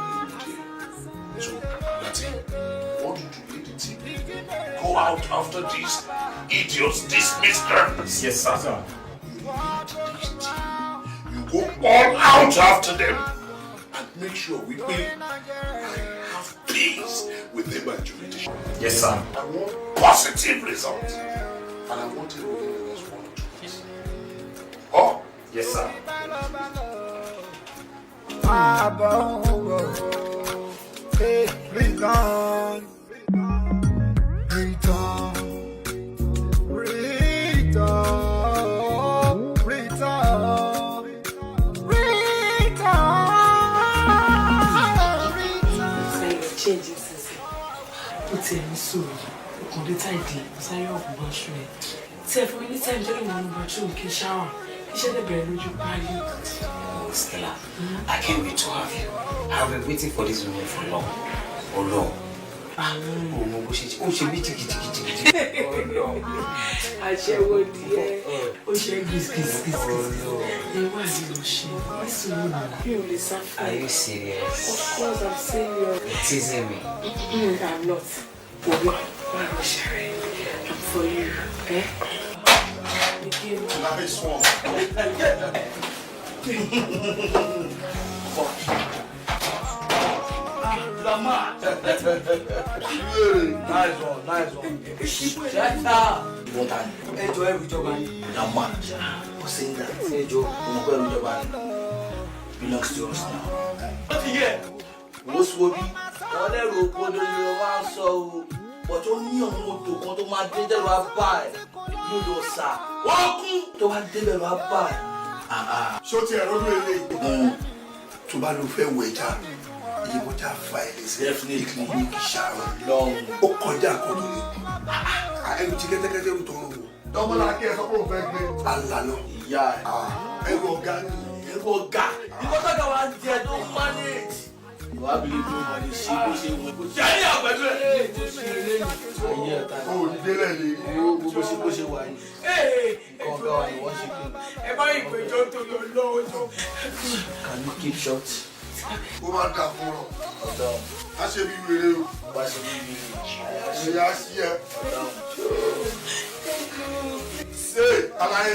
So that's it. Want you to lead the team. Go out after these idiots, dismiss them. Yes, sir. You go all out after them and make sure we pay. Have peace with them by jurisdiction. Yes, sir. I want positive results. And I want it within the next 1 or 2 weeks. Oh? Yes, sir. Return. Tí ẹni sọ̀rọ̀ ọkàn dé táìdì sáré ọ̀pọ̀ bọ́ṣù ẹ̀ tí ẹ fún mi ní táìmù jẹ́ kí n wọnú bọ́ṣù kí n ṣáwà kí iṣẹ́ lè bẹ̀rẹ̀ lójú parí. Stella, I can't wait to have you. I've been waiting for this moment for long. Oh long. Oh mo bó ṣe bí jìgìjìgìjìgì. Aṣẹ́wó díẹ̀ ó ṣe gìsgìsgìsgìs. Ẹ wá ní lọ ṣe ẹ̀sùn wo ni mi ò lè sá fún ẹ. Are you serious? Of course I'm serious. You're teasing me. I'm not. Obi, why go share? I'm for you. Eh? Nice one. Nice one. Shut up. What time? Enjoy every job and Lama. Who's saying that? Enjoy every job and belongs to us now. What here? What's what be? Whatever you put on your man so. But only on moto kan tó máa dé dẹ́rù apá ẹ̀ yóò lọ sá. Wọ́n kú tó máa dé dẹ́rù apá ẹ̀. Ṣó ti ẹ̀rọ ló lè. Tó bá lọ fẹ́ wọ ẹja, iye bọ́jà fa ẹ̀ lè ṣe definitely ní kí ṣàrọ̀ lọ́hùn. Ó kọjá àkọ́tún ni. Ẹnu ti kẹ́tẹ́kẹ́tẹ́ rú tọrọ wò. Tọ́mọ́lá kí ẹ sọ pé òun fẹ́ gbé. Alálọ́. Ìyá ẹ̀. Ẹrù ọ̀gá ni. Ẹrù ọ̀gá. Ìkọ́sọ́gà wa jẹ tó manage. Wà á bìlí tó mọ̀ ní ṣe bó ṣe wọ̀. Kò jẹ́ ní àpẹẹrẹ. Ó ní délẹ̀ ni. Bó ṣe wà yìí. Nǹkan ọ̀gá wa ni wọ́n ṣe kí. Ẹ bá ìpèjọ tó lọ lọ́wọ́. Can you keep short? Ó máa dà fún ọ. Ọ̀dọ́. A ṣe bí wèrè o. Wá ṣe bí wèrè. Ẹ̀yà sí ẹ. Ṣé aláyé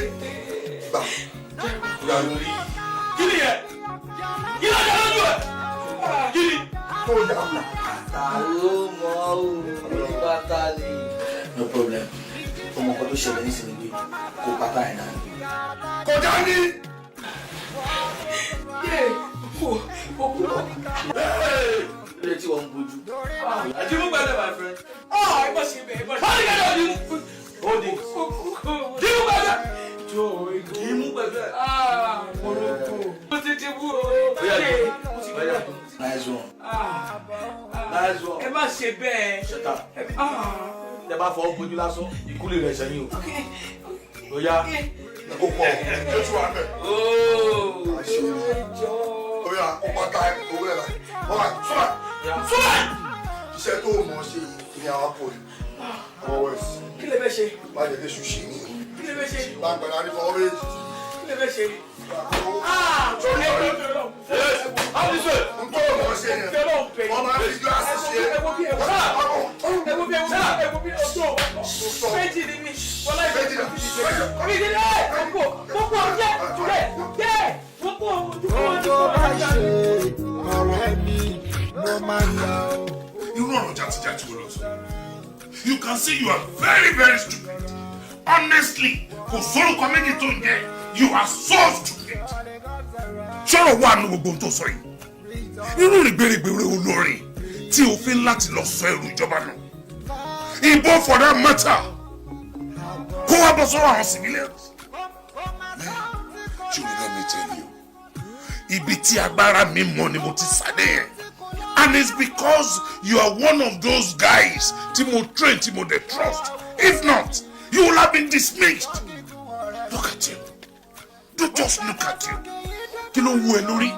gbà? Gbà lórí. Kí ni yẹ? Kí ló dé lójú ẹ̀? Kí ni? Tó yà wò. Àtàló mọ́ ò ní bàtà ni. No problem. Ọmọ kan tó ṣẹlẹ̀ nísìnyí pé kó bàtà ẹ̀ náà. Kọjá ní. Ilé tí wọ́n ń bójú. Àdìmú gbàdọ̀ my friend. Ẹ bọ́ ṣe bẹ́ẹ̀ bọ́ ṣe. Bọ́ọ̀lì kẹ́lẹ́ òdi. Òdi. Dìmú gbàdọ̀. Dìmú gbàdọ̀. Morocco. Mo ti di wú o. Nice one. Nice one. Ẹ má ṣe bẹ́ẹ̀. Shut up. Tẹ bá fọwọ́ bójú lásán, ìkúlè rẹ̀ sẹ́yìn o. Oya. Kó pọ̀, ó ti wà bẹ̀. Oya, ó pátá owó ẹ̀ láì. Ọ̀rọ̀ súnmọ́. Súnmọ́. Iṣẹ́ tó mọ̀ ṣe ni àwọn apò yìí. Ọwọ́ ẹ̀sì. Kí lè fẹ́ ṣe? Má jẹ́ léṣu ṣe ní. Kí lè fẹ́ ṣe? Bá gbẹ̀rẹ̀ àrí fọwọ́ méjì. Kí lè fẹ́ ṣe? Sórí ọ̀rẹ́. Àbísọ̀, n tó mọ̀ ṣe yẹn. Wọ́n máa ń fi gíláàsì ṣe. Méjì ni mi. Wọ́lá Méjì náà. Méjì ni gbogbo ọjọ́ ìtúlẹ̀ jẹ́ gbogbo ojúkọ́ Tó bá ṣe ọ̀rẹ́ mi ló máa ń lọ. Irú ọ̀rọ̀ jàtijàti wo lọ sọ? You can see you are very, very stupid. honestly kò sórúkọ méjì tó ń jẹ́ you are so stupid. ṣọ́rọ̀ wà nù gbogbo tó sọ yìí irú rìgbèrègbèrè olórin tí o fi ń láti lọ sọ ẹrù ìjọba nù ìbò for that matter kó wá bọ́ sọ́wọ́ àwọn civilians. Julie, let me tell you ibi tí agbára mi mọ ni mo ti sáré yẹn and it's because you are one of those guys tí mo train tí mo dey trust if not you will have been dismissed. Look at you. Don't just look at you. Kí ló ń wú ẹ lórí?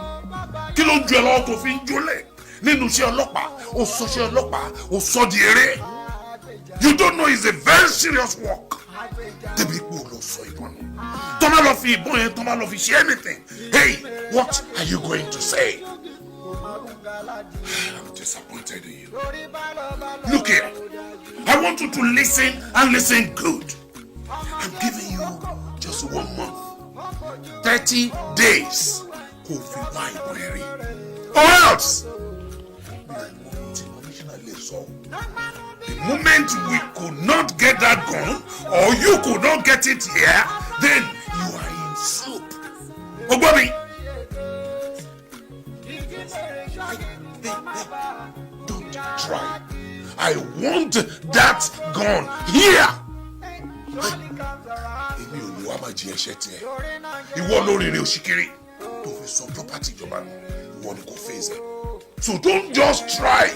Kí ló ń ju ẹ lọ́wọ́ tó fi ń jólẹ̀? Nínú iṣẹ́ ọlọ́pàá, o sọ iṣẹ́ ọlọ́pàá, o sọ di eré. You don't know it's a very serious work. Débi pé o lọ sọ ìbọn nù. Tó má lọ fi ìbọn yẹn, tó má lọ fi ṣe anything. Hey, what are you going to say? I'm disappointed in you. Look here. I want you to listen and listen good. I'm giving you just 1 month. 30 days. Kò fi wá ìbọn yẹn rí. Or else. The moment we could not get that gun, or you could not get it here, then you are in soup. Ogbomi. Don't try. I want that gun here. Èmi ò ní wá máa jí ẹ̀ṣẹ̀ tiẹ̀. Ìwọ lórí rẹ̀ òṣìkiri. Tó fi sọ property ìjọba nù. Ìwọ ni kò face ẹ̀. So don't just try.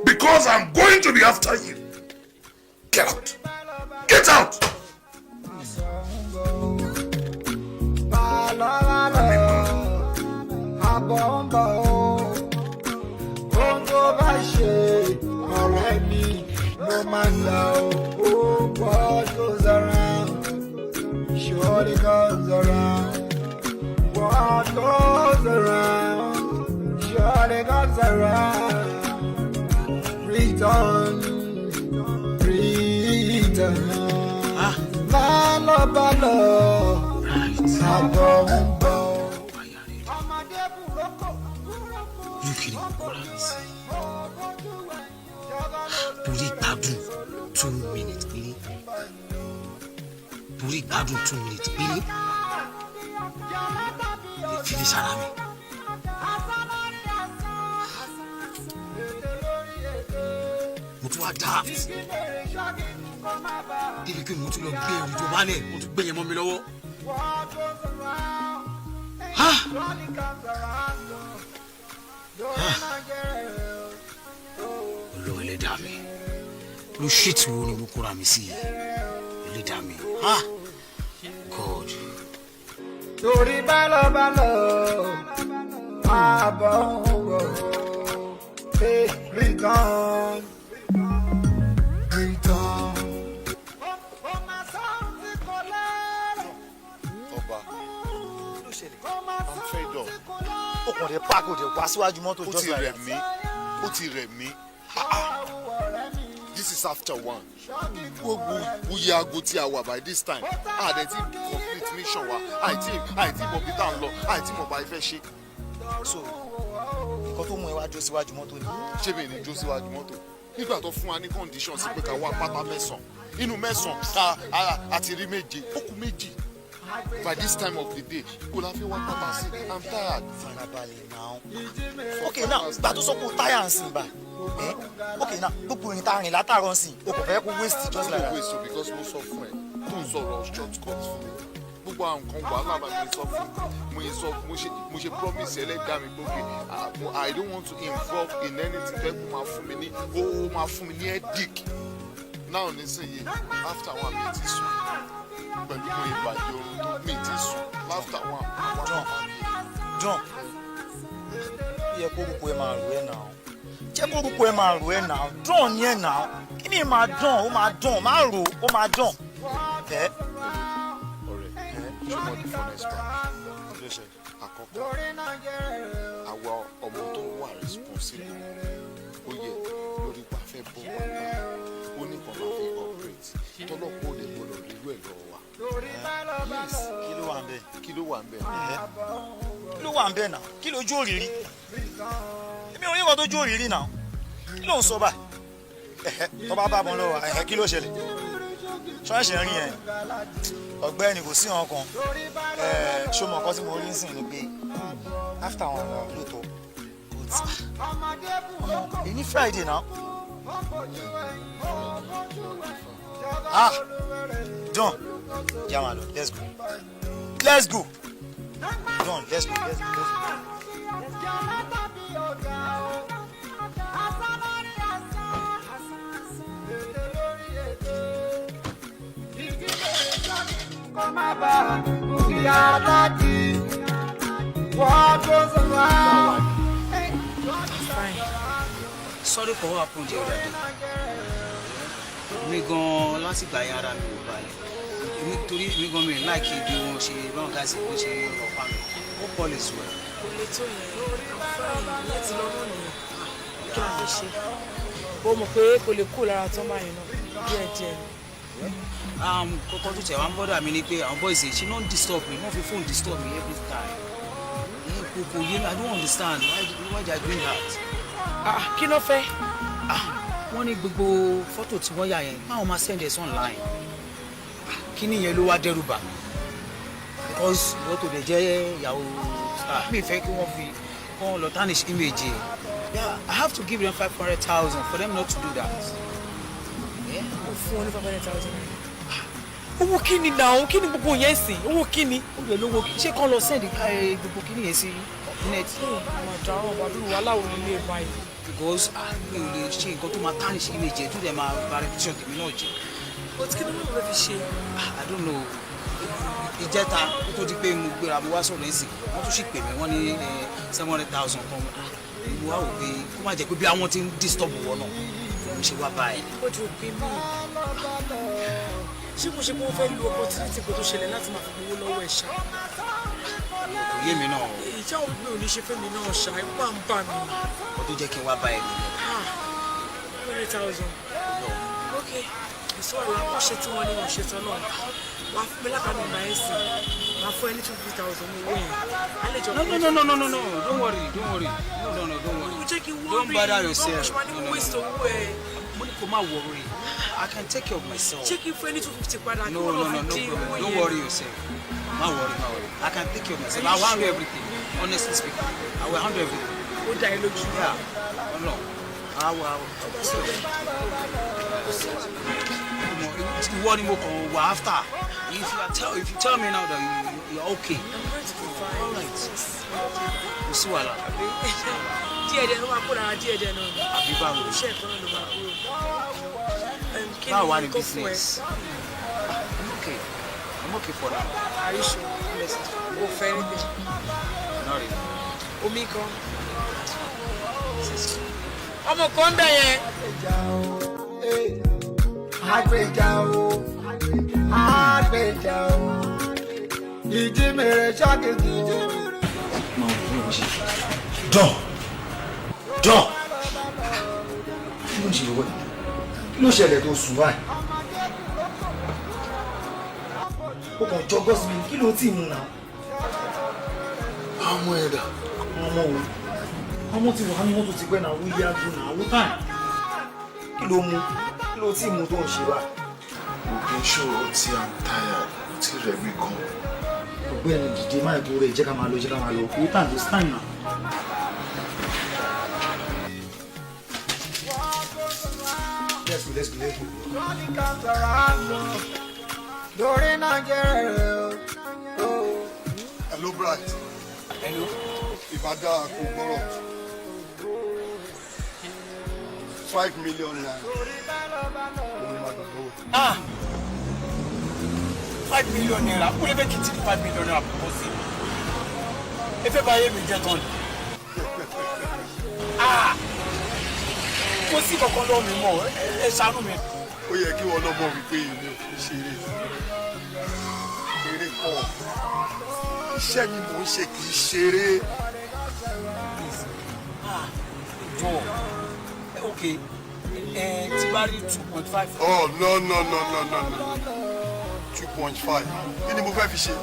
Because I'm going to be after you. Get out. Get out. What goes around surely comes around. What goes around surely comes around. Return. Balo, balo. You kidding me? Torí gbádùn 2 minutes péré. Torí gbádùn 2 minutes péré. Lè fi ní sára mi. Mo tún wá daft. Débi pé mo tún lọ gbé ẹrù tó wálẹ̀, mo tún gbé yẹn mọ́ mi lọ́wọ́. Olówó ẹlẹ́dàá mi. Ló ṣètì wo ni mo kóra mi sí ẹlẹ́dàá mi. God. Torí balo, balo. Abongo. Hey, return. I'm fed up. Ó kàn dé páàkì òde wá síwájú mọ́tò just like that. Ó ti rẹ̀ mí. This is after 1. Gbogbo wuyi aago tí a wà by this time. Dẹ̀ ti complete mission wa. Àìtí mọ̀ bí tá ń lọ. Àìtí mọ̀ bá ifẹ́ ṣe. So, nǹkan tó mú ẹ wá jó síwájú mọ́tò ni. Ṣé mi ní jó síwájú mọ́tò? Nígbà tó fún wa ní condition sí pé ká wá pátá 9. Inú 9 àti rí 7. Ó kù 2. By this time of the day, kò la fi wá pátá sí. I'm tired. Farabalẹ̀ now. Okay now, gbà tó sọ pé o táyà ń sìn báyìí. Okay now, gbogbo ìrìn tá a rìn látàárọ̀ ń sìn, o kò fẹ́ kó waste just like that. Waste o because mo sọ fún ẹ tó ń sọ̀rọ̀ short cut fún mi. Gbogbo àwọn nǹkan wàhálà bá mi sọ fún mi. Mo ṣe promise ẹlẹ́dàá mi gbogbo I don't want to involve in anything that kò máa fún mi ní headache. Now nísìnyí after 1 mi ti sùn pẹ̀lú mo ìbàjẹ́ oorun tó mi ti sùn after 1. John, yẹ kó orúkọ ẹ máa rò ẹ náà. Jẹ́ kó orúkọ ẹ máa rò ẹ náà. John ni ẹ náà. Kí ni máa dán? Ó máa dán. Máa rò ó máa dán. Ọ̀rẹ́, ṣé mo di fún ẹ̀sìpá? Àkọ́kọ́, àwa ọmọ tó wà responsible. Ó yẹ lórí pa fẹ́ bọ́ wà náà. Ó ní kan máa fi operate. Tọ́lọ́pọ̀ ò lè gbọ́dọ̀ rírú ẹ̀ lọ́wọ́ wa. Yes, kí ló wà ń bẹ̀? Kí ló wà ń bẹ̀? Kí ló wà ń bẹ̀ náà? Kí lójú òrìrí? Èmi ò rí nǹkan tójú òrìrí náà. Kí ló ń sọ báyìí? Tó bá bá bọ́n lọ́wọ́, kí ló ṣẹlẹ̀? ṣọ́ọ̀ṣì ń rí yẹn ọ̀gbẹ́ni kò sí ọ̀kan ṣó mọ̀ nǹkan tí mo rí sìn ni pé after wọn lọ lóòótọ́ èyí Friday náà John jamalo let's go John let's go. Fine. Sorry for what happened the other day. Mi gan láti gbà yàrá mi ò balẹ̀. Torí mi gan mi like bí wọ́n ṣe báwọn gáàsì bó ṣe ọ̀pá mi. Ó pọ̀ lè sùn ẹ̀. Kò lè tó yẹn. Fine, láti lọ́wọ́ nìyẹn. Kí la fẹ́ ṣe? Ó mọ̀ pé kò lè kú lára tó máa yẹn náà. Díẹ̀díẹ̀ ni. Kọ́kọ́ tó tẹ̀ wá ń bọ́dà mi ni pé àwọn boys ṣe no disturb me, wọ́n fi phone disturb me every time. Kò yé mi, I don't understand why they are doing that. Kí ló fẹ́? Wọ́n ní gbogbo fọ́tò tí wọ́n yà yẹn báwọn máa send us online. Kí ni yẹn ló wá dẹ́rù bà? Because wọ́n tó lè jẹ́ ìyàwó mi fẹ́ kí wọ́n fi kọ́ lọ tarnish image yẹn. Yeah, I have to give them 500,000 for them not to do that. Fún wọn ní 500,000. Owó kíni náà? Kíni gbogbo yẹn sìn? Owó kíni? Ó lè lówó ṣé kán lọ send gbogbo kíni yẹn sí net. Màdàrún bàbá wa láwo nílé báyìí. Because mi ò lè ṣe nǹkan tó máa tarnish image yẹn tó dẹ̀ máa ba reputation tèmi náà jẹ́. But kí ló ń bẹ fi ṣe? I don't know. Ìjẹta ó tó di pé mo gbéra mo wá sọ̀rọ̀ ẹ̀sìn wọ́n tún sì pè mí wọ́n ní 700,000 kan. Mo wá wò pé kó má jẹ́ pé bí àwọn ti ń disturb wọn náà mo ṣe wá báyìí. Ó ti rò pé mí. Ṣé mo ṣe pé wọ́n fẹ́ lu opportunity kó tó ṣẹlẹ̀ láti máa fi gbowó lọ́wọ́ ẹ̀ ṣá? Kò yé mi náà. Ìjà òbí ò ní ṣe fẹ́mi náà ṣá, ipá ń bà mí. Ó tó jẹ́ kí n wá báyìí nìyẹn. 100,000. Ok, èso àlà wọ́n ṣe tí wọ́n ní wọ́n ṣe tán náà. Wà á fún mi lákàánú ọ̀nà ẹ̀sìn. Wà á fún ẹ ní 50,000 ní owó yẹn. No, don't worry. No, don't worry. Don't bother yourself. Money kò má worry. I can take care of myself. Ṣé kí n fún ẹ ní 250 padà? No problem. Don't worry yourself. Má worry. I can take care of myself. I will handle everything. Honestly speaking, I will handle everything. Ó dá ẹ lójú. Yeah. No. I will. Ìwọ ni mo kàn wá after. If you tell me now that you're okay. I'm going to be fine. All right. Kò sí wàhálà. Díẹ̀díẹ̀ ló máa kó lára díẹ̀díẹ̀ náà ni. Àbí báwo? Iṣẹ́ ẹ̀kọ́ náà ló máa kúrò. Báwo wá ní business? I'm okay for now. Are you sure? Yes. O fẹ́ anything? Not really. Omi kan. Ọmọ kan bẹ̀ yẹn. Àgbèjà o, ìdí mèrè ṣàkèjì o. John kí ló ń ṣe wọ́n kí ló ṣẹlẹ̀ tó sùn báyìí ó kàn jọ gọ́sì mi kí ló tí mú náà. ọmọ ẹ̀dá. ọmọ wo ọmọ tí wàá ní mọ́tò ti pẹ́ náà wí yá dùn náà wó tàn kí ló mú kí ló tí mú tó ń ṣe báyìí. òkè ṣòro tí I'm tired ó ti rẹ̀ mí gan. ọ̀gbẹ́ni dìde máa tó rẹ̀ jẹ́ ká máa lọ wó tàn this time now. Let's go. Hello, Bright. Hello. Ìbàdà kò gbọ́rọ̀. 5 million naira. 5 million naira. Ó lè bẹ́ẹ̀ kí n ti 5 million naira kò sí. Ẹ fẹ́ bá ayé mi jẹ́ tán ni. Kò sí kankan lọ́wọ́ mi mọ́ ẹ ṣàánú mi. Ó yẹ kí wọn lọ́mọ wípé ilé ṣeré. Eré kọ́. Iṣẹ́ ni mò ń ṣe kì í ṣeré. Okay. Tí bá rí 2.5. Oh, no. 2.5. Kí ni mo fẹ́ fi ṣe?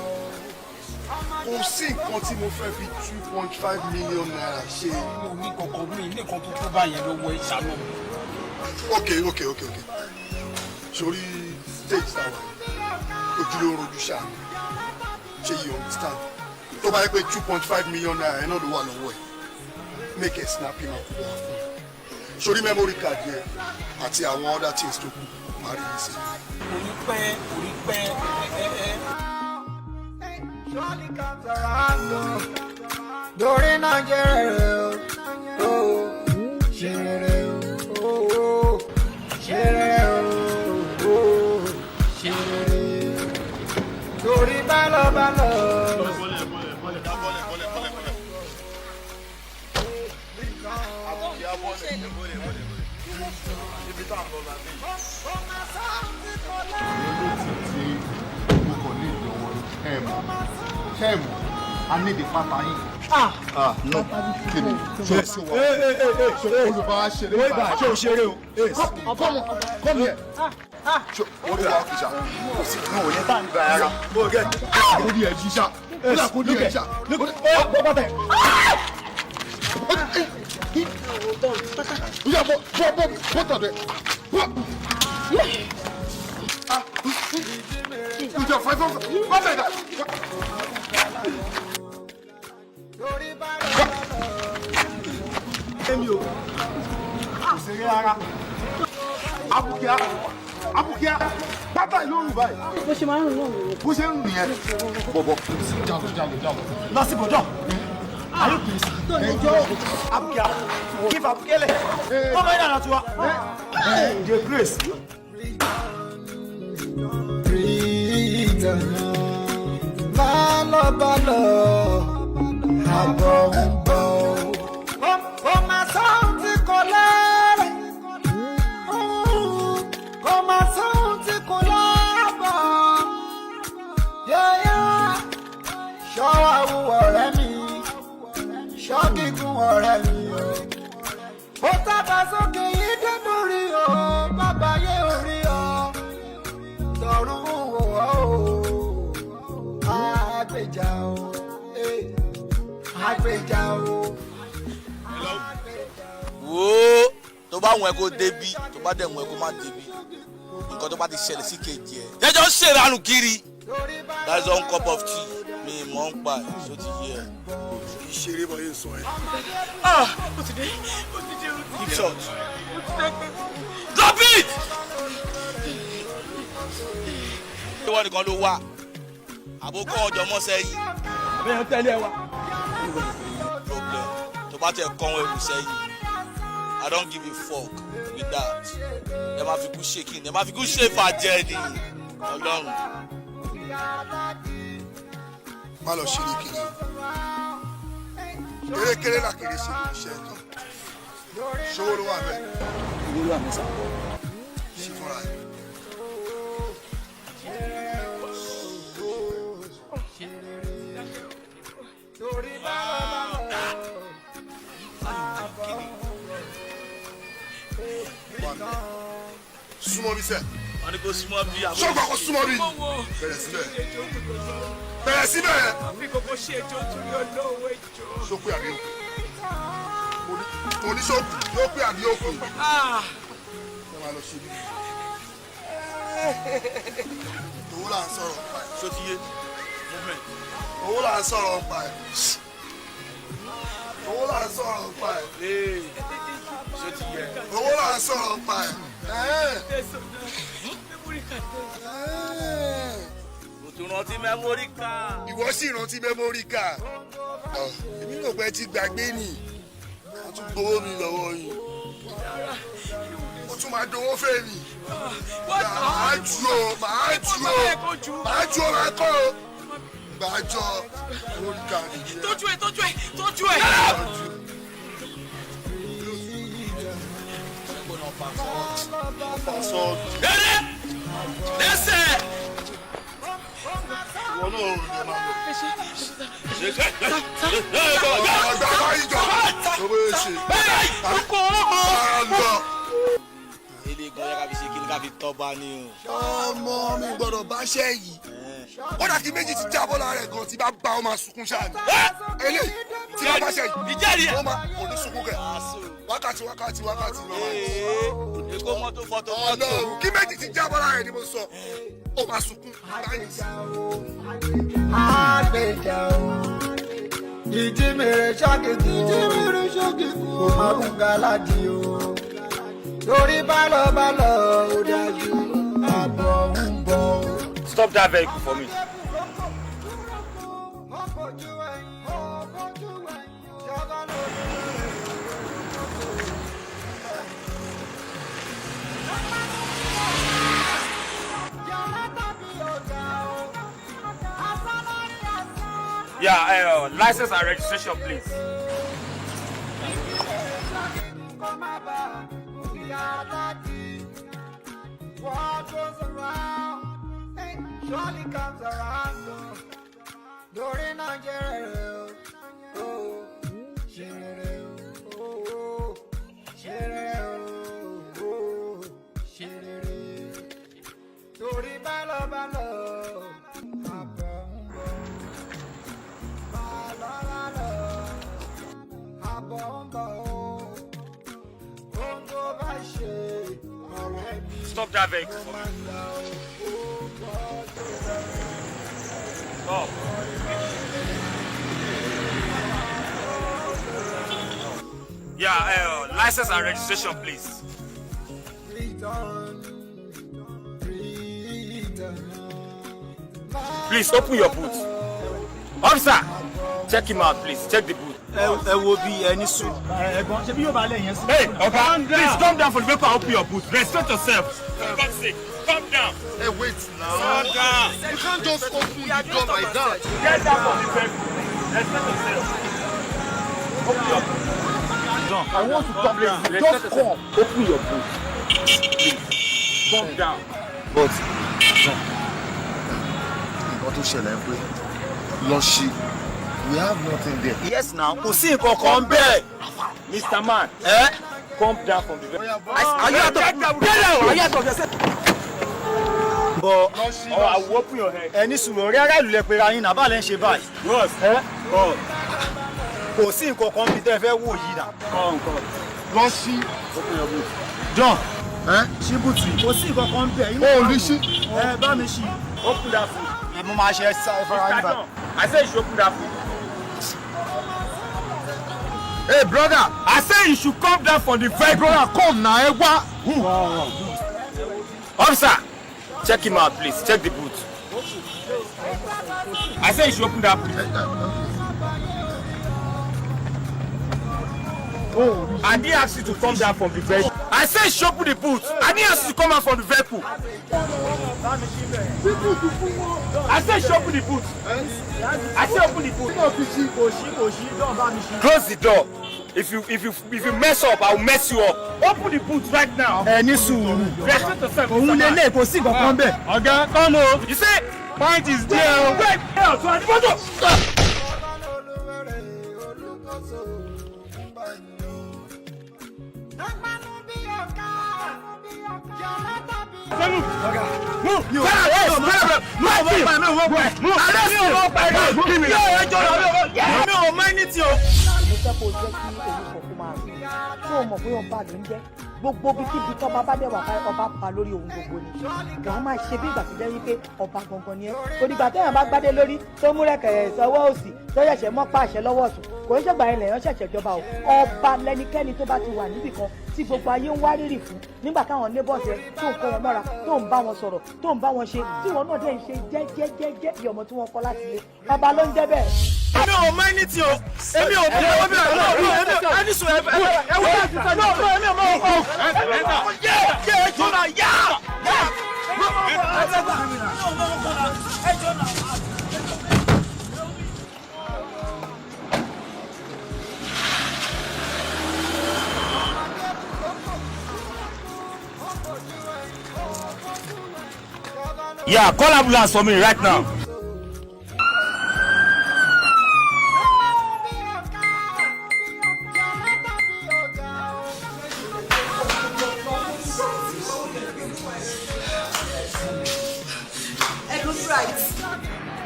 Kò sí nǹkan tí mo fẹ́ fi 2.5 million naira ṣe. Mo ní kankan mi ní nǹkan tó bá yẹn lọ́wọ́ ìṣàánú. Okay. Sori stage sáwà ojúlówó ojú ṣáà ṣe you understand tó bá yẹ pé 2.5 million naira ẹ̀ náà ló wà lọ́wọ́ ẹ̀ make a snap him up wá fún sórí memory card yẹn àti àwọn other things tó kù máa rí mi sí. orí pẹ́ Surely comes around, Dory Nigeria, oh, Shere, oh, Shere, oh, Shere, Dory balo balo. I need the papa in. No. Kidding. Come here. What do you want, Kisha? No, you're not there. Go again. Go here, Kisha. Look here, Kisha. Look over there. Yeah, what are they? You just fight over. What is that? Emio. Òṣèré ara. Abukia. Bàtà Yorùbá yìí. Bó ṣe máa ń rìn náà nìyẹn. Bó ṣe ń rìn yẹn. Bọ̀bọ̀. Jalo. lásìkò jọ ayé kìí sí ẹjọ́ Abukia give Abukia lẹ̀ ọmọ yẹn nàá tiwa the grace. Balo, àbọ̀ ń bọ̀. Ó máa sọ́hún tí kò lẹ́rẹ̀. Ó máa sọ́hún tí kò lẹ́rẹ̀. Yẹ́yẹ́ ṣọ́ àwùwọ̀ ọ̀rẹ́ mi, ṣọ́ gígùn ọ̀rẹ́ mi o. Ó tábà sókè yìí dé lórí o, bàbá yé orí o. Tọ̀run wò ó. Àgbèjà o, àgbèjà o. Wo tó bá wọn kó débi tó bá dẹ̀ wọn kó má débi nǹkan tó bá ti ṣẹlẹ̀ sí kejì ẹ̀ jẹ́jọ́ ń ṣèrànù kiri that is one cup of tea mi mọ̀ ń pa ṣó ti yẹ. Ìṣeré bọ̀ yín sọ ẹ̀. Ó ti dé. Keep short. Drop it. Ṣé wọ́n nìkan ló wà? Àbókọ́ ọjọ́ mọ́sẹ́ yìí. Bẹ́ẹ̀ tẹ́lẹ̀ wa. Problem tó bá tẹ̀ kọ́ wọn ẹ̀rù sẹ́yìn. I don't give a fuck with that. Ẹ máa fi kú ṣe kí ni? Ẹ máa fi kú ṣe fàjẹ́ ni. Ọlọ́run. Má lọ ṣeré kiri o. Kérékéré là kéré sí ìlú iṣẹ́ tán. Ṣówó ló wà bẹ́ẹ̀. Ìwé ló wà mẹ́sà. Ṣé fúnra ẹ̀? Súnmọ́ bí sẹ́. Wọ́n ní kó súnmọ́ bí àbúrò. Ṣọ́gbà kó súnmọ́ bí. Bẹ̀rẹ̀ síbẹ̀. Bẹ̀rẹ̀ síbẹ̀. Àfi kòkó ṣe ètò torí olówó ètò. Ṣókè àbí òkè. Mo ní ṣókè yóò pé àbí òkè. Ṣé máa lọ ṣe bí? Owó là ń sọ̀rọ̀ pa ẹ̀. Ṣó ti yé? Owó là ń sọ̀rọ̀ pa ẹ̀. Owó là ń sọ̀rọ̀ pa ẹ̀. Ṣó ti yẹ? Owó là ń sọ̀rọ̀ pa ẹ̀. Mo tún rántí mẹ́mórì ká. Ìwọ sì rántí mẹ́mórì ká. Èmi rò pé ti gbàgbé nì. A tún gbowó mi lọ́wọ́ yìí. Mo tún máa dowó fẹ́ mi. Màá ju o, màá ju o, màá ju o, màá kọ́ o. Màá jọ mẹ́mórì ká nìyẹn. Tójú ẹ̀. Dẹ́rẹ́! Lẹ́sẹ̀! Ìwọ náà ò lè máa lọ. Àgbà báyìí jọ. Owó èsì. Àlọ́. Ilé gan yẹ ká fi ṣe kí ni ká fi tọ́ba ni o. Ọmọ mi gbọ́dọ̀ bá ṣẹ́ yìí. Kódà kí méjì ti jábọ́ lára ẹ̀ gan tí bá bá ọ máa sunkún ṣáà ni. Eléyìí tí bá bá ṣẹ́ yìí. Ìjẹ́rìí ẹ̀. Ó máa kò ní sunkún kẹ̀. Wákàtí lọ́wọ́. Èkó mọ́tò fọ́tò mọ́tò. Ọlọ́run kí méjì ti jábọ́ lára ẹ̀ ni mo sọ. Ó máa sunkún. Àgbẹ̀dà o. Ìdí mèrè ṣọ́kìkù kò má kún gàládì o. Torí bálọ̀bálọ̀ ò dájú àbọ̀ ń bọ̀. Stop that vehicle for me. Yeah, license and registration, please. What goes around, surely comes around. During Nigeria, oh, Tori balo balo, Stop that vehicle. Stop. Yeah, license and registration, please. Please open your boot. Officer, check him out, please. Check the boot. Ẹ wo bí ẹni sùn. Ẹ̀gbọ́n ṣe bí yóò bá lẹ̀ yẹn sí. Hey, Oga, please come down for the vehicle and open your boot. Respect yourself. For God's sake, come down. Hey, wait now. Calm down. You can't just open the door like that. Get down from the vehicle. Respect yourself. Open your boot. John, I want to talk down. Just come. Open your boot. Please, calm down. But, John, nǹkan tó ṣẹlẹ̀ ń pé lọ ṣí. We have nothing there. Yes now, kò sí nǹkan kan bẹ́ẹ̀. Mr. Man, come down from the vehicle. Are you out of yourself? But I will open your head. Ẹni sùnmọ̀ rí ará ìlú lẹ pera yín náà bá lẹ́ ń ṣe báyìí. Ross, kò sí nǹkan kan bí tẹ́ fẹ́ wò yìí náà. Come. Lọ ṣí. Open your boot. John, ṣí bùtù. Kò sí nǹkan kan bẹ́ẹ̀. Ó rí ṣí. Bá mi ṣí. Open that boot. Mo máa ṣe fara yín bá. I said you should open that boot. Hey, brother. I said you should come down from the vehicle. Hey, brother, come now. Ẹ wá. Officer, check him out, please. Check the boot. I said you should open that boot. I didn't ask you to come down from the vehicle. I said you should open the boot. I didn't ask you to come out from the vehicle. I said you should open the boot. I said open the boot. Close the door. If you mess up, I will mess you up. Open the boot right now. Ẹni sùúrù. Respect yourself. Òun lè lè kò sí nǹkan kan bẹ́ẹ̀. Ọ̀gá, come on. You say point is there. Wait, to the photo. Gbogbo bí kíbi tó ọba bá dẹ̀ wà ọba pa lórí ohun gbogbo ni wàá máa ṣe bí ìgbà tó jẹ́ wípé ọba gangan ni ẹ́ onígbà téèyàn bá gbádé lórí tó mú rẹ̀kẹ̀rẹ̀ sọ́wọ́ òsì tó ṣẹ̀ṣẹ̀ mọ́ pàṣẹ lọ́wọ́ ọ̀tún kò ń ṣègbà ilẹ̀ yẹn ṣẹ̀ṣẹ̀ jọba o ọba lẹnikẹ́ni tó bá ti wà níbì kan tí gbogbo ayé ń wárìrì fún nígbà táwọn neighbors ẹ tó ń kó wọn mọ́ra tó ń bá wọn sọ̀rọ̀ tó ń bá wọn ṣe tí wọn náà dẹ̀ ń ṣe jẹ́jẹ́jẹ́jẹ́ bí ọmọ tí wọ́n kọ́ láti ilé ọba ló ń jẹ́ bẹ́ẹ̀. Èmi ò mọ ẹni tí o. Èmi ò bí ẹwọ́ bí ẹwọ́ ẹni sùn ẹwọ́ ẹni sùn náà bro èmi ò mọ ọkọ. Yé ẹjọ́ náà yá. Ẹjọ́ náà. Yeah, call ambulance for me right now.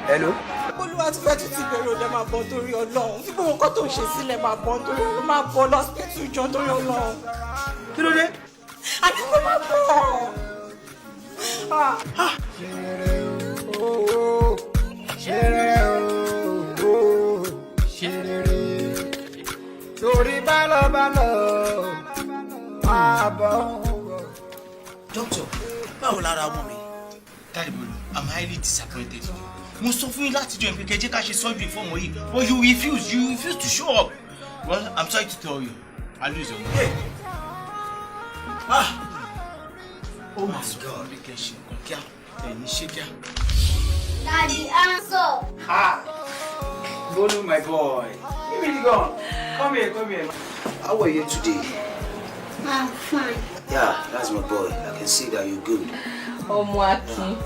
Hello. Olúwa ti fẹ́ tún ti bẹ̀rẹ̀ òde máa bọ̀ torí Ọlọ́run. Tí gbogbo nǹkan tó ń ṣe sílẹ̀ máa bọ̀ torí Ọlọ́run máa bọ̀ lọ́sítẹ́tù jọ torí Ọlọ́run. Kí ló dé? àti kó máa bọ̀. Torí bálọ̀bálọ̀ máa bọ̀. Doctor, báwo lára ọmọ mi? Daddy Bolu, I'm highly disappointed. Mo sọ fún yín láti jọ ìpínkẹ́ jẹ́ ká ṣe surgery fún ọmọ yìí, but you refuse to show up. Well, I'm sorry to tell you, I lose your money. Oh my God, we can shake on kia, then you shake kia. Daddy, answer. Bolu, my boy, you really gone? Come here. How are you today? I'm fine. Yeah, that's my boy. I can see that you're good. Ọmọ Akin,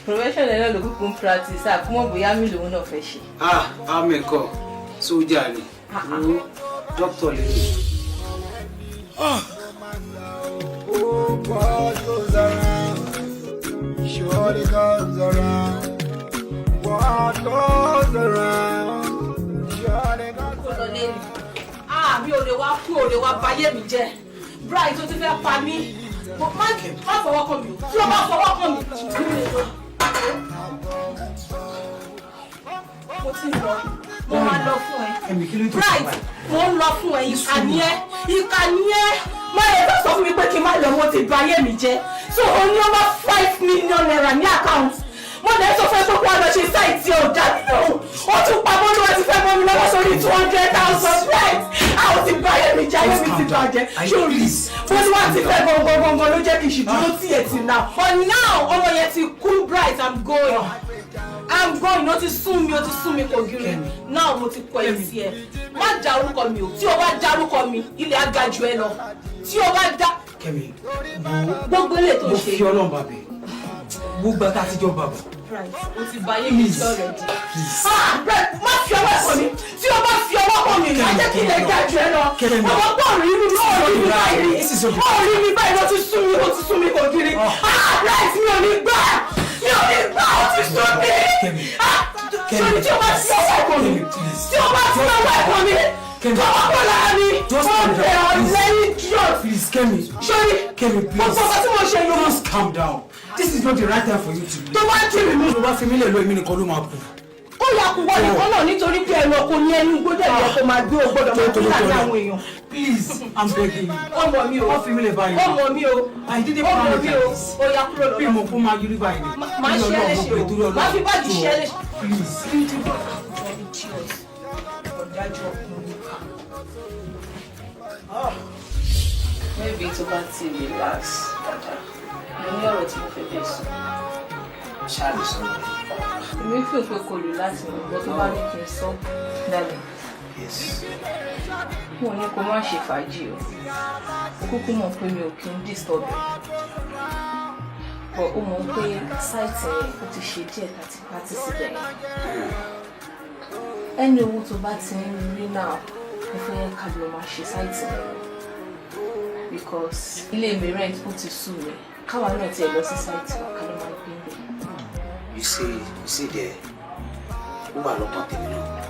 profession ẹ̀ ló kúkú ń practice àkúmọ̀ bóyá mi lòun náà fẹ́ ṣe. Amẹ́kọ̀, sójà ni, doctor lè lè. What goes around surely comes around. What goes around surely comes around. Mi ò lè wá kú, ò lè wá bayé mi jẹ́. Bright tó ti fẹ́ pa mí. Má fọwọ́ kàn mí. Tí o bá fọwọ́ kàn mí. Mo ti lọ. Mo máa lọ fún ẹ. Bright, mo ń lọ fún ẹ. Ìkànnì ẹ. Má yẹ kó sọ fún mi pé kí n má lọ, mo ti bayé mi jẹ́. So o ní over 5 million naira ní account. Mo dẹ̀ sọ fẹ́ pé kó lọ ṣe sáìtì ọ̀dà nínú. Ó tún pa mọ́ ní wọ́n ti fẹ́ mọ́ mi lọ́wọ́ sórí 200,000 right. Àwọn ti báyé mi jẹ́, ayé mi ti bàjẹ́. Ṣórí, wọ́n ti wá ti fẹ́ gbọ̀ngbọ̀ngbọ̀n ló jẹ́ kí n ṣì dúró tí ẹ̀ ti now. But now, ọmọ yẹn ti cool bright, I'm going. Ó ti sún mi kò gírí. Now mo ti kọ ẹ̀ sí ẹ. Má já orúkọ mi o. Tí o bá já orúkọ mi, ilé á ga jù ẹ lọ. Tí o bá já. Kẹ́mi, gbogbo ilé tó ń ṣe. mo fi Ọlọ́run bàbẹ̀. Gbogbo ẹ̀ka àtijọ́ bàbá. O ti bà ayé mi jẹ́ already. Má fi ọwọ́ kàn mí. Tí o bá fi ọwọ́ kàn mí, má jẹ́ kí ilẹ̀ ga jù ẹ lọ. Ọmọ gbọ́ rí mi báyìí. Rí mi báyìí ló ti sún mi kò kiri. Right, mi ò ní gbà. Ó ti sún mi. Sori tí o bá fi ọwọ́ kàn mí. Tí o bá fi ọwọ́ kàn mí. Kọ́mọ́ kọ́ lára mi. Ó bẹ̀ ọ́ lẹ́yìn drug. Please, Kẹ́mi. Sori, Kẹ́mi, please. ọ̀pọ̀ tí mo ṣe yóò. Please calm down. This is not the right time for you to do. Tó bá jí mi mú. Tó bá fi mí lè lo èmi nìkan ló máa kú. Ó yà kú wọ́n nìkan náà nítorí pé ẹnu ọkọ ní ẹnu gbọ́dọ̀ yẹ kó máa gbé ògbọ́dọ̀ máa kí láti àwọn èèyàn. Please, I'm begging you. Ọmọ mi o. Wọ́n fi mí lè báyìí. Ọmọ mi o. I didn't plan Ọmọ mi o. Ó yà kúrò lọ́wọ́. Bí mo kó máa yúrí báyìí ni. Máa ṣe é léṣe o. Máa fi báàgì ṣe é léṣe. Please. Ọ̀dájú ọkùnrin kan. Maybe tó bá ti relax dáadáa. Mo ní ọ̀rọ̀ tí mo fẹ́ bẹ̀ sọ. Ṣáàlì sọ̀rọ̀. Èmi fi òpin kò lù láti mọ̀ gbọ́ tó bá ní kí n sọ dálẹ̀. Mo ní kó má ṣe fàájì o. Ó kúkú mọ̀ pé mi ò kí ń disturb ẹ̀. But ó mọ̀ pé sáìtì yẹn ó ti ṣe díẹ̀ láti pátí síbẹ̀ yẹn. Ẹni owó tó bá ti ń rí náà, mo fẹ́ ká lọ máa ṣe sáìtì yẹn. Because ilé mi rent ó ti sú mi. Káwa náà tiẹ̀ lọ sí sáìtì wa ká lọ máa gbé ń bẹ̀. You see there, who are not content now?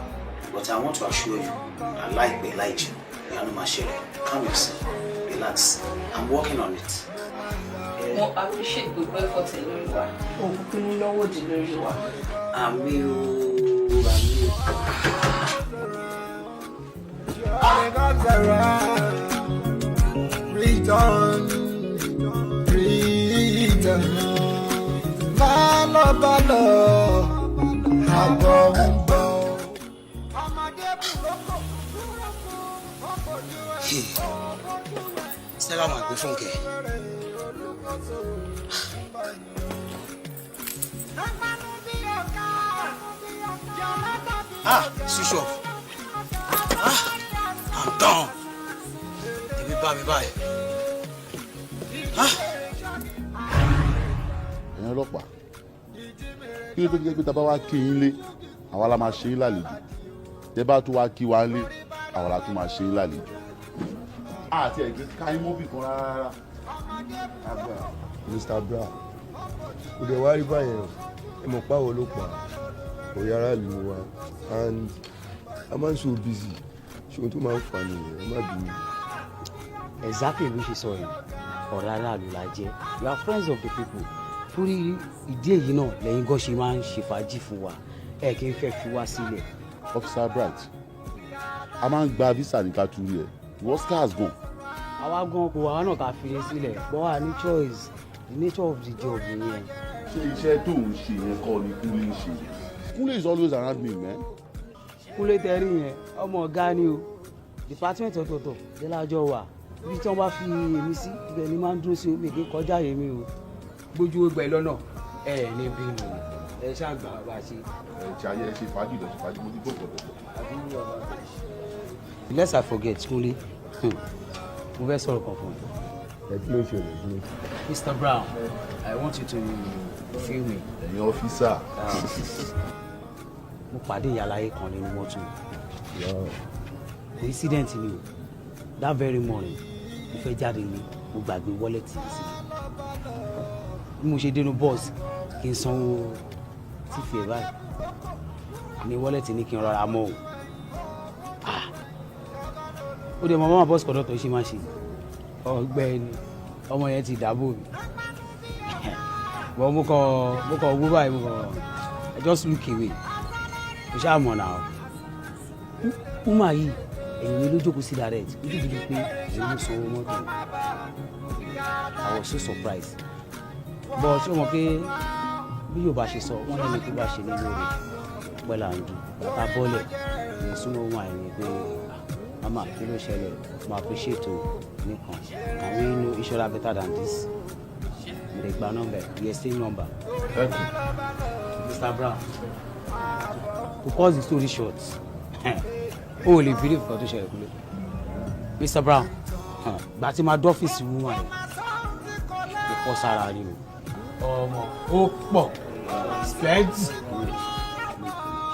But I want to assure you, I like you. You know my share. Calm yourself, relax. I'm working on it. Mo appreciate gbogbo effort ẹ lórí wa. Òkùnkùn ní lọ́wọ́ di lórí wa. Àmì o. Return. Bálọ̀, àbọ̀ ń bọ̀. Stella máa gbé fún kẹ. Switch off. I'm done. Èmi bá mi báyìí. Ẹ̀yin ọlọ́pàá, kí ló tó jẹ́ pé tá a bá wá kí yín lé, àwa la máa ṣe yín lálejò. Tẹ́ bá tún wá kí wa lé, àwa la tún máa ṣe yín lálejò. Àti ẹ̀gbẹ́ ká yín mọ́bì kan rárá. Mr. Bra, kò dẹ̀ wá rí báyẹn o, ẹ mọ̀ páwo ló pa òye aráàlú wa and a máa ń so busy ṣòwò tó máa ń fa nìyẹn ẹ má bínú. Exactly ló ṣe sọ yìí ọ̀rẹ́ aráàlú la jẹ́ we are friends of the people torí ìdí èyí náà lẹ́yìn gan ṣe máa ń ṣe fàájì fún wa ẹ kì í fẹ́ fi wá sílẹ̀. Officer Bright a máa ń gba visa ní kátúrú ẹ̀ wọ́n scars gan. àwa gan kò wá náà ká fi lè sílẹ̀ but a ní choice the nature of the job nìyẹn. ṣé iṣẹ́ tó ń ṣe yẹn kọ́ ni Kúnlé ń ṣe? Kúnlé is always around me man. Kúnlé tẹ́rí yẹn ọmọ ọ̀gá ni o department ọ̀tọ̀ọ̀tọ̀ délàjọ wà ibi tí wọ́n bá fi èmi sí ibẹ̀ ni máa ń dúró sí omi èké kọjá èmi o gbójú ó gbẹ lọ́nà ẹ ní bínú ẹ ṣàgbà bá ṣe. ẹ ṣe ayé ẹ ṣe fàájì lọ ṣe fàájì mo ti gbọ́ gbọ́dọ̀. Lest I forget Kúnlé mo fẹ́ sọ̀rọ̀ kan fún ẹ kí ló ṣe rẹ̀ dúró. Mr. Brown I want you to feel me. ẹ̀yin ọ́fíìsà. mo pàdé ìyáláyé kan nínú mọ́tò coincident ni o that very morning mo fẹ́ jáde ní mo gbàgbé wallet mi sí bí mo ṣe dénú bus kí n sanwó tífì ẹ̀ báyìí ní wallet ní kí n rọra mọ́ o ó dẹ̀ mọ́ mọ́ bus conductor ṣe máa ṣe ọ̀gbẹ́ni ọmọ yẹn ti dàbò mi mo kàn wú báyìí mo kàn I just look away mo ṣáà mọ̀ náà ó máa yí ẹ̀yìn mi ló jókòó sí direct ó dìbò pé èyí ló sanwó mọ́tò I was so surprised but ṣé o mọ̀ pé bí Yorùbá ṣe sọ wọ́n lẹ́nu tó bá ṣe ní lórí pẹ́lá ń dùn bàtà bọ́ọ̀lẹ̀ ní súnmọ́ ohun àìní pé mama kí ló ṣẹlẹ̀ mo appreciate o nìkan and we know each other better than this mo lè gba number the same number. Mr. Brown to pause the story short o ò lè believe nǹkan tó ṣẹlẹ̀ Kúnlé Mr. Brown gbà tí máa dọ́fíìsì woman rẹ̀ ló kọ́ sára rí o ọmọ ó pọ̀ spẹ́ǹtì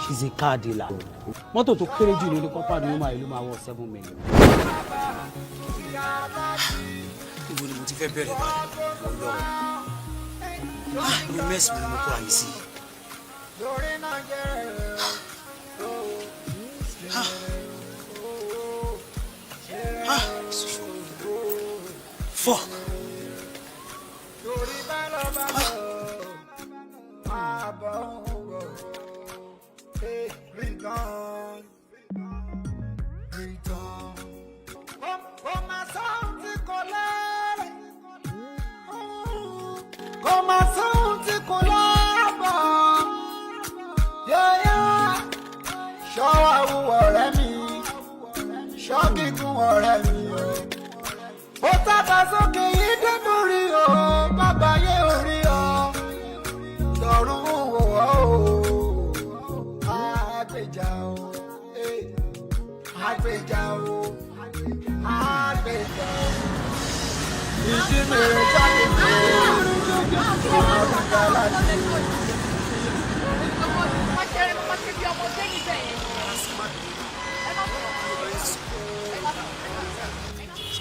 she's a car dealer mọ́tò tó kéré jù ní kọ́pàdé woman yìí ló máa wọ 7 million. ibo ni mo ti fẹ́ bẹ̀rẹ̀ báyìí mo lọ inú mẹ́sì mi ni mo kóra mi sí. Fuck. Ṣọ́wọ́ àwùwọ̀ ọ̀rẹ́ mi, ṣọ́gígùn ọ̀rẹ́ mi o. Ó tábà sókè yìí dé mórí o, bàbá yé orí o. Lọ́rùn wò ó, àgbèjà o, àgbèjà o, àgbèjà o. Ìdí mi rẹ̀ jáde kúrò, ọmọ bàbá láti.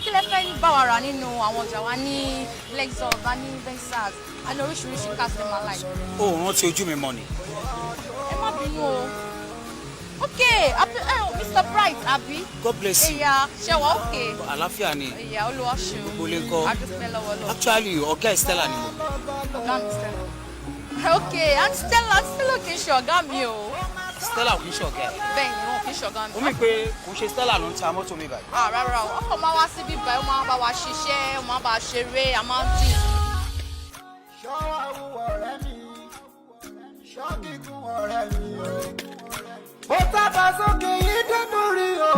kí lẹ fẹ́ bá wa rà nínú àwọn ọjà wa ní Lexus wa ní Vensas a ní oríṣiríṣi customer line. o rántí ojú mi mọ ni. ẹ má bínú o okay Mr. Bright abi. God bless you. ẹ̀yà ṣẹ̀wá okay. àlàáfíà ni. ẹ̀yà olùwàṣù. gbogbo lè kọ́. adúpẹ́ lọ́wọ́ lọ. actually ọ̀gá Stella ni mo. ọ̀gá mi Stella. okay and Stella kì í ṣe ọ̀gá mi o. Stella kì í ṣe ọ̀gá ẹ̀. bẹ́ẹ̀ ni wọn kì í ṣe ọ̀gá mi. ó mì pé kò ń ṣe Stella ló ń ta mọ́tò mi báyìí. rárá o ọkọ̀ máa wá síbí báyìí ó máa bá wa ṣiṣẹ́ ó máa bá wa ṣeré a máa ń dì. Ṣọ́wọ́ àwùwọ̀ ọ̀rẹ́ mi, ṣọ́gígùn ọ̀rẹ́ mi o. Ó tábà sókè yìí dé mórí o,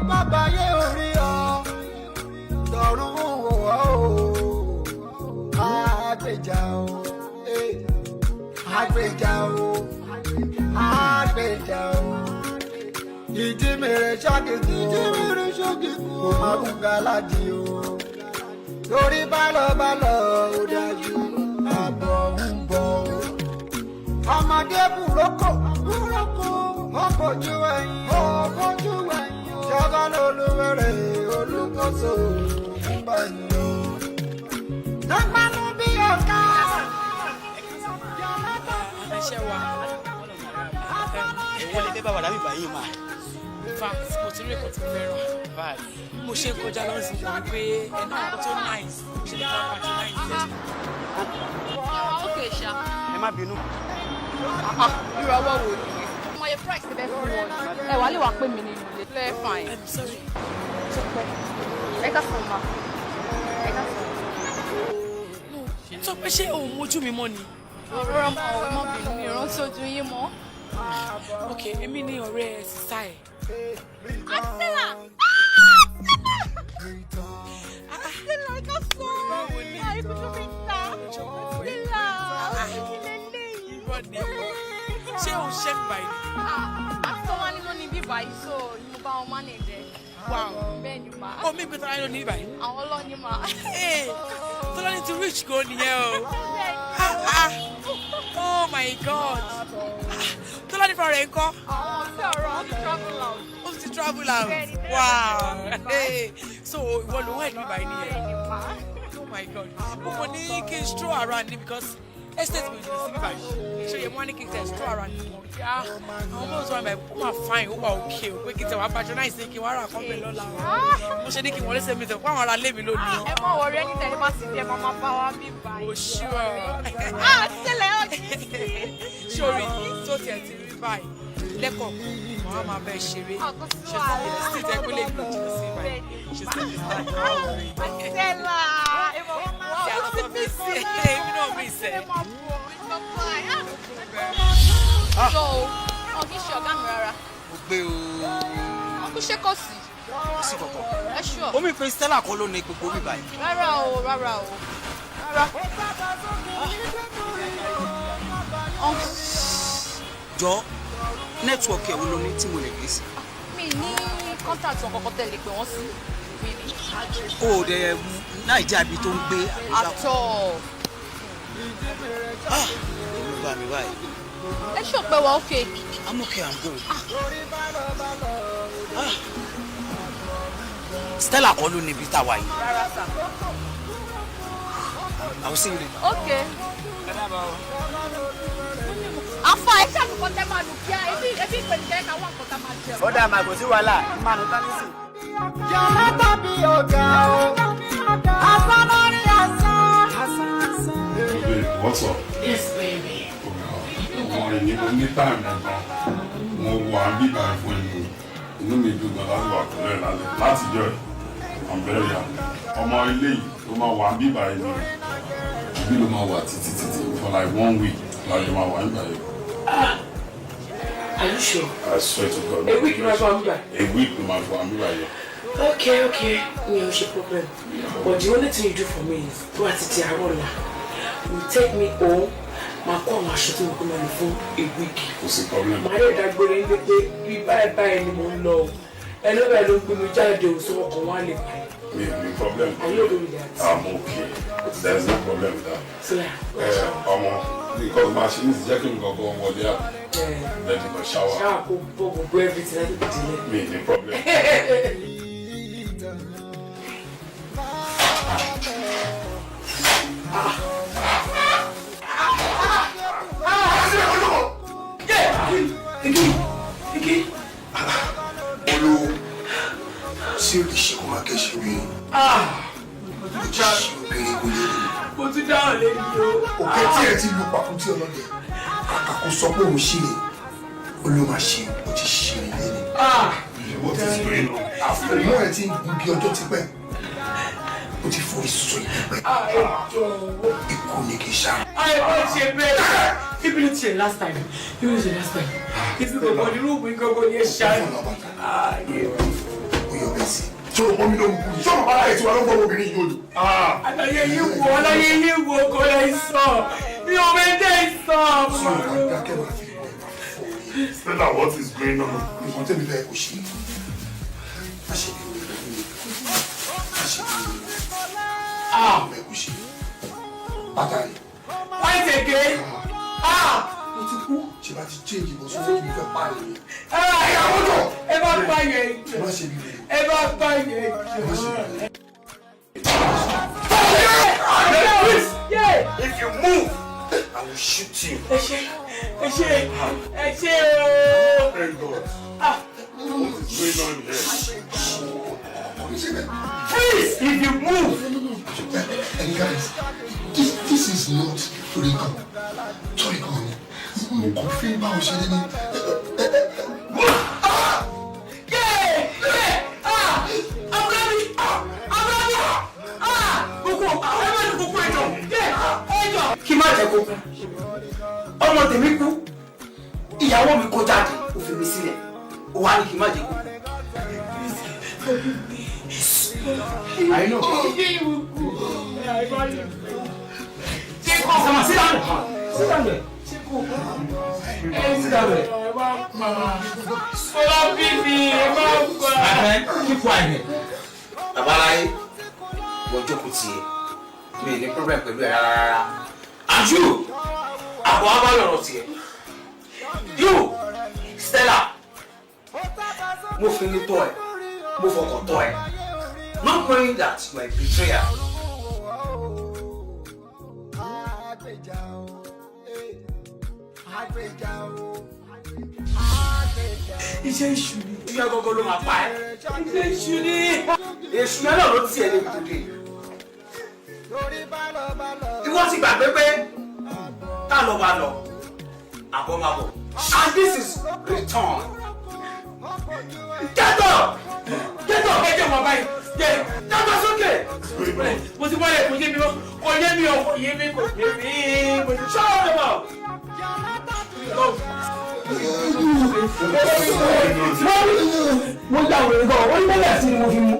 bàbá yé orí o. Lọ́rùn wò ó, àgbèjà o, àgbèjà o, àgbèjà o. Ìdí mi rẹ̀ ṣọ́gígùn o, kò má gùn gàládì o. Torí bálọ̀bálọ̀ ò dájú, àbọ̀ ń bọ̀ o. Ọmọdé burúkú ó bójú ẹ̀yìn ṣọ́gán lolúwẹ̀rẹ̀ olùkóso nígbà yìí o. Lágbánú bí ọ̀gá. èwo lè fẹ́ bá wàdà mi báyìí mà. in fact mo ti rí nǹkan tí mo fẹ́ rà báyìí mo ṣe ń kọjá lọ́wọ́ sí mo rí pé ẹnu ọkọ̀ tó nice ṣe lè ká patronize it. Okay, ṣá. ẹ má bínú. Irú ọwọ́ wo ni? Mo yẹ price ti bẹ́ẹ̀ fún wọn. Ẹ wà lè wá pè mí nínú ilé. Lẹ́ẹ̀ fine. I'm sorry. Ẹ ká sọ ma. Ẹ ká sọ. Sọ pé ṣé òun mojú mi mọ́ ni? Ọ̀rọ̀ ọmọ bìnrin mi rántí ojú yín mọ́. Ok, èmi ni ọ̀rẹ́ sísá ẹ̀. Stella! Stella, ẹ ká sọ. Báwo ni? Ikú tó fi ta. Stella, ilé léyìí. Ṣé òun ṣẹ́ mi báyìí? Àtọ́ wá nínú ní bíbá yìí, so mo bá wọn manage. Wow. Bẹ́ẹ̀ ni mà. Ó mi gbé tọ́lá ní báyìí. Àwọn ọlọ́ni mà. Tọ́lá ní ti rich go nìyẹn o. Oh my God. Tọ́lá ní fúnra rẹ̀ ń kọ́. Àwọn ọ̀sẹ̀ ọ̀rọ̀ ó ti travel out. Ó ti travel out. Wow. So ìwọ ló wà ní báyìí nìyẹn. Oh my God. Mo kò ní kí n stroll around ni because estate mi ò jìnnà sí bíbá yìí. Ṣé yẹ mo ní kí n tẹ̀ stroll around ni mo kí á. Àwọn ọmọ òṣùwọ̀n báyìí ó máa fine ó wà okay o pé kí n tẹ̀ wá patronize ní kí n wá rà kọ́ bẹ̀ lọ́la. Mo ṣe ní kí n wọlé sẹ́mi tẹ̀ fún àwọn ará ilé mi lónìí. Ẹ mọ̀ wọ̀rí ẹni tẹ̀lé máa sì dé máa bá wa bí báyìí. Oh sure. Sílẹ̀ ó ti sí. Sori tó tiẹ̀ ti rí báyìí lẹ́kọ̀ọ́ mọ̀ á máa bẹ́ ṣeré. Ṣé sì tẹ́ pé lè gbé jù sí báyìí. Ṣé sì lè máa bá wa rí. Stella, ó ti fi sí èmi náà mi sẹ́. So, ọ̀gí ṣe ọ̀gá mi rárá. mo gbé o. Ọkú ṣe kò sí. kò sí kankan. Ẹ ṣọ́. ó mi pe Stella kọ́ ló ní gbogbo mi báyìí. Rárá o, rárá o. Rárá. Jọ nẹ́tíwọ̀kì ẹ̀wọ̀n ló ní tí mo lè gbé sí. Mi ní kọ́ńtàtì ọ̀kọ̀ọ̀kan tẹ̀lé pé wọ́n sí. o ò dẹ̀ Naija ibi tó ń gbé. Àtọ̀. èmi bá mi báyìí. Ẹ ṣọ́ pé wà okay. I'm okay, I'm good. Stella kọ́ ló ní ibi tá a wà yìí. Rárá sà. I will see you later. Okay. Àfọ ẹ ṣàkóso tẹ máa lù kíá ebi ìpèsè jẹ́ ká wà kọ́tà máa jẹ. Ó dà máa kò sí wàhálà máa nù tán nísìn. Yàrá tàbí ọ̀gá o, asán lórí asán. Babe, what's up? Yes, baby. Ọmọ ìní mo ní táìmù gan. Mo wà ń bíbá ẹ̀ fún ẹnu. Inú mi dùn gan láti wà pẹ̀lú ẹ̀ lálẹ́. Láti jọ ẹ̀, I'm very happy. Ọmọ ilé yìí ló máa wà ń bíbá ẹ̀ ní. Ibi ló máa wà títí for like 1 week. Láti máa wà ń bíbá ẹ̀. Are you sure? I swear to God. A week ló máa wà ń bíbá. A week ló máa wà ń bíbá ẹ̀. Okay. Mi ò ṣe problem. But the only thing you do for me is tó àti ti àárọ̀ la. You take me home. Máa kó àwọn aṣọ tí mo kó máa lò fún a week. Kò sí problem. Màá lè dágbére ní pé bí báyìí ni mo ń lọ. Ẹni bẹ́ẹ̀ ló ń gbé mi jáde òsó ọkàn wá lè pa ẹ̀. No problem. Are you okay with that? I'm okay. There's no problem with that. So yeah. Ọmọ, because machine is jẹ́ kí n gbọ̀ngàn wọlé à. Then you go shower. Shower kò bọ̀ gbogbo everything láti dìde. Me, no problem. Olówó sí òdìṣẹ́ kò máa kẹ́sì rí i. Òdìṣẹ́ obìnrin kò lè rí. Mo ti dáhùn lẹ́yìn o. Òkè tí ẹ ti lu pàkútí ọlọ́dẹ, kàkà kó sọ pé òun ṣíre, olóò máa ṣe o ti ṣíre lẹ́nu. What is going on? Àfọ̀mọ́ ẹ ti ń gun bí ọjọ́ ti pẹ́. O ti forí sọ ìpẹ́. Ikú ni kì í ṣá. Àìkọ́ ṣe bẹ́ẹ̀. Ibi ló ti ṣe last time. Ibi ló ṣe last time. Ibi gbogbo ní rúùmù gbogbo ní ṣá. O yọ bẹ́ẹ̀ sí. Ṣé o mọ mi ló ń kú? Ṣé o bàbá rẹ̀ ti wà lọ́gbọ̀n obìnrin yìí o lò? Àlàyé yìí wo kò lè sọ. Mi ò mẹ́tẹ́ sọ. Ṣé o bá dákẹ́ máa fi ìwé máa fọ́ mi? Stella, what is going on? Nǹkan tẹ́mi fẹ́ kò ṣe. Má ṣe bí mi lórí mi. Má ṣe bí mi lórí mi. Mẹ́ kò ṣe. Pátárì. Wáyé tèké. Mo ti kú. Ṣé bá ti change ìbọn sọ́wọ́ kí n fẹ́ pa ni? Ìyàwó jọ. Ẹ bá bá yẹn jẹ. Má ṣe bí mi. Ẹ bá bá yẹn jẹ. Má ṣe bí mi. If you move, I will shoot you. Ẹ ṣe o. Thank God. What is going on here? Please, if you move. And guys, this is not Toriko. Toriko. Mo feel báwo ṣe ní. Kí má jẹ́ kó kú. Ọmọ tèmi kú. Ìyàwó mi kó jáde, ó fi mi sílẹ̀. Ó wá ní kí má jẹ́ kó kú. I know. Sama, sit down. Sit down there. Sit down there. Stop me, keep quiet. Abalaye, wọ́n jókòó tì í. Mi ní problem pẹ̀lú ẹ̀ rárá. And you, àbọ̀ abálọ̀rọ̀ tiẹ̀. You, Stella, mo fi ní tọ́ ẹ̀, mo fọkàn tọ́ ẹ̀. Not knowing that you are a betrayer. Iṣẹ́ ìṣù ni. Iṣẹ́ gbogbo ló máa pa ẹ́. Iṣẹ́ ìṣù ni. Èṣù yẹn náà ló ti ẹ̀ níbi tó dé. Ìwọ́n ti gbàgbé pé tá ló bá lọ, àbọ̀ máa bọ̀. And this is return. Get up! Get up! Ẹ jẹ́ wọn báyìí. Dábàá sókè! Mo ti wọlé kò yé mi o, kò yé mi o, kò yé mi, kò yé mi. Mo ti ṣọ́ ọ́ lọ́wọ́. Mo gbà wèrè gan, wọ́n ní bẹ́ẹ̀ sí ni mo fi mú.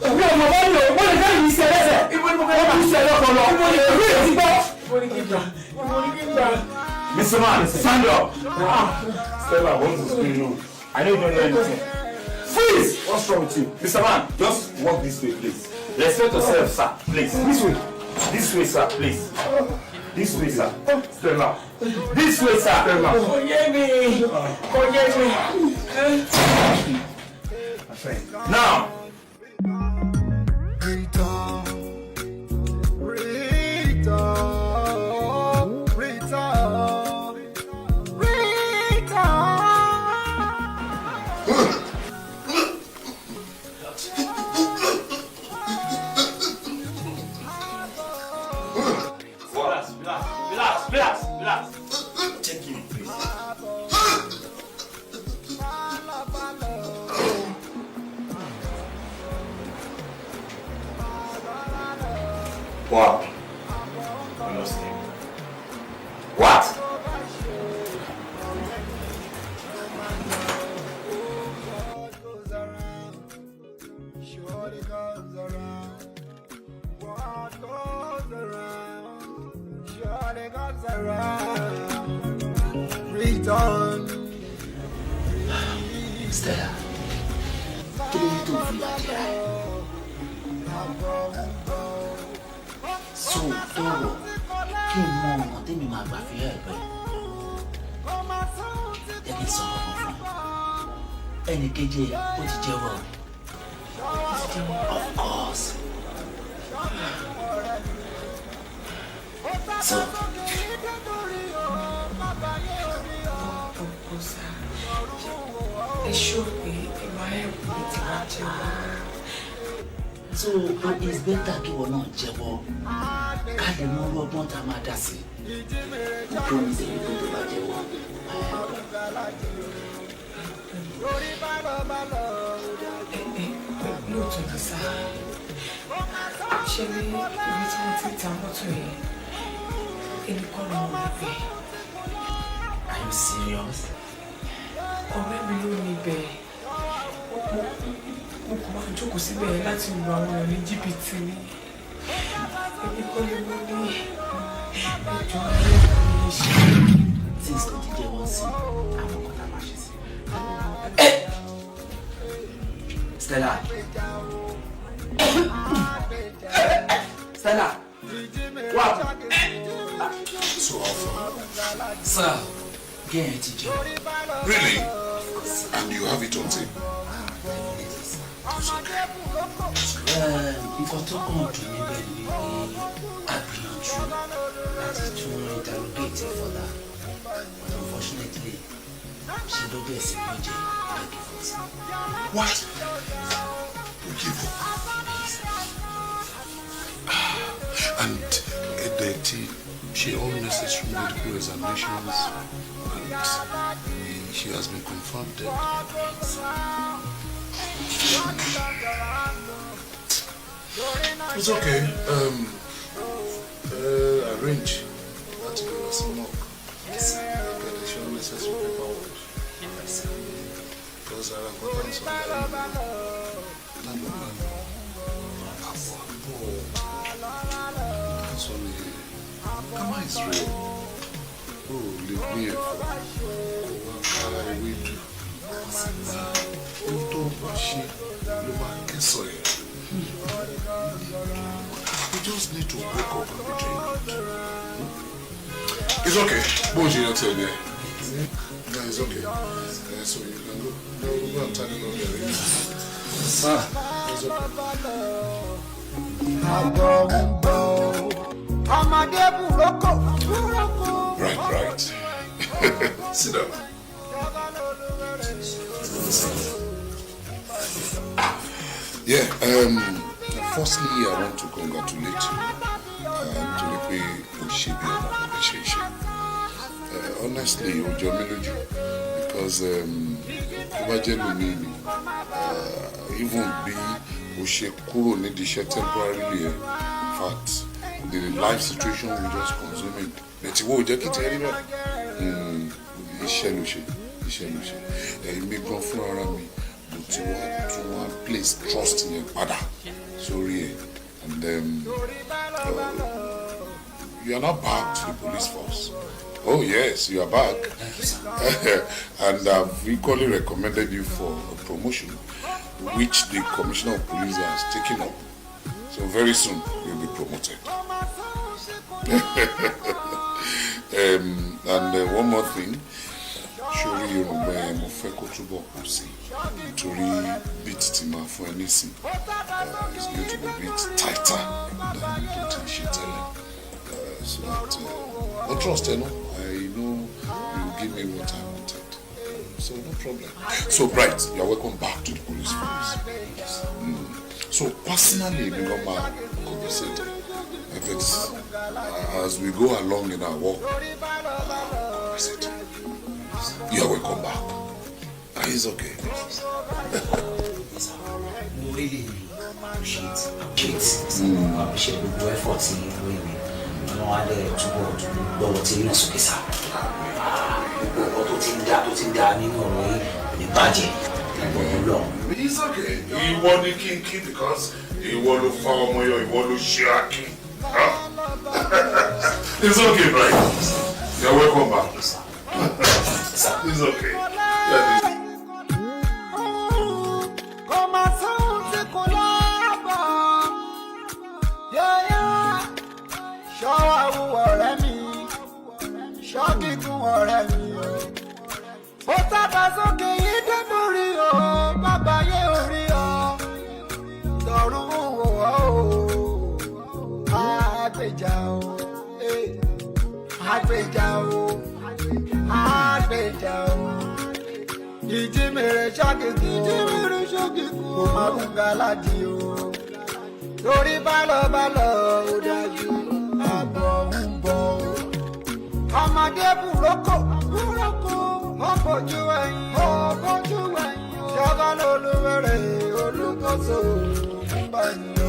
Òbí ọmọ bá lò, wọ́n lè fẹ́ yìí sí ẹlẹ́sẹ̀. Wọ́n kì í ṣe ẹlọ́pọ̀lọ́. Ìwé yẹn ti gbọ́. Mr. Man, stand up. Stella, what is going on? I know you don't know anything. Freeze! What's wrong with you? Mr. Man, just walk this way, please. Respect yourself, sir. Please. This way. This way, sir, please. This way, sir. Stella. This way, sir. Stella. Now. Relax. Check in, please. Wow. I lost him. What? Return. Stella, kí ló ní tó fi àjẹ́ rẹ̀? So tọrọ kí n mọ ọ̀nà tẹ́mi máa gbà fi ẹ̀ pẹ́. Jẹ́ kí n sọ ọ̀kan fún un. Ẹnì kejì ẹ̀ ó ti jẹ́wọ́. Of course. So. So it's better kí wọn náà jẹ́wọ́ ká lè mọ ọgbọ́n tá a máa dá sí. Promise èyí tó bá jẹ́wọ́. Lóòótọ́ ní sá ṣe ní ibi tí wọ́n ti ta mọ́tò yẹn èmi kọ́ ni mo rí bẹ́ẹ̀. Are you serious? Ọ̀rẹ́ mi ló ní bẹ́ẹ̀. Mo kò máa jókòó síbẹ̀ láti lu àwọn èèyàn ní jìbìtì ni. Èmi kọ́ ni mo ní ẹjọ́ ayé mi ṣe. Since tó ti jẹ́wọ́ sí àwọn kan tá a máa ṣe sí. Stella. Stella. What? So awful. Sir, get it, Joe. Really? And you have it on tape? Nǹkan tó kàn dùn mí bẹ́ẹ̀ ni pé a gbìyànjú láti tún interrogate further, but unfortunately She don't get sick, I give it. What? You give up? And she all necessary medical examinations and she has been confirmed dead. It's okay. Arrange. That's give us some milk. Get the show necessary paperwork. Because I have gotten some sorry. Come on, Israel. Oh, leave me here for I will do. We just need to wake up and be doing it. It's okay. Bonjour, you're telling me. Yeah, it's okay. So you can go. No, we're not turning on there. It's okay. Right. Sit down. Yeah, firstly, I want to congratulate you to the way Oshibi and appreciation. Honestly, Ojomiloju, because even be Oshekuro need the share temporarily. In fact, the life situation we just consuming. Let's go, Jackie, tell you. You make one for around me. To one place trust in your father. Sorry. And you are not back to the police force. Oh yes, you are back. And I've equally recommended you for a promotion, which the Commissioner of Police has taken up. So very soon you'll be promoted. And one more thing. Surely you know where mo fẹ́ kó túbọ̀ kù sí nítorí beat tí máa fún ẹ nísìn is going to be a bit tighter than tó ti ṣe tẹ́lẹ̀ so that no trust I know you give me what I wanted so no problem. So Bright, you are welcome back to the police force. So personally we go back compensate if it's as we go along in our work compensate. You are welcome back. It's okay. We really appreciate the efforts in doing it. I know I did to go to the team as we say. It's okay. You want the king because you want to follow me or you want to share king. It's okay, right? You're welcome back. It's okay. Ó sábà sókè yìí dé mórí o, bàbá yé orí o, lọ́rùn wò ó, àgbèjà o, àgbèjà o, àgbèjà o. Ìjì mèrè ṣọ́kìkì, kò má bùngà láti o. Torí bálọ̀bálọ̀ ò dájú, àbọ̀ ń bọ̀ o. Ọmọdé bùrókò. Ọ̀pọ̀jù ẹ̀yìn, ṣọ́gá lólúwẹ̀rẹ̀ olùkóso ń bá ní.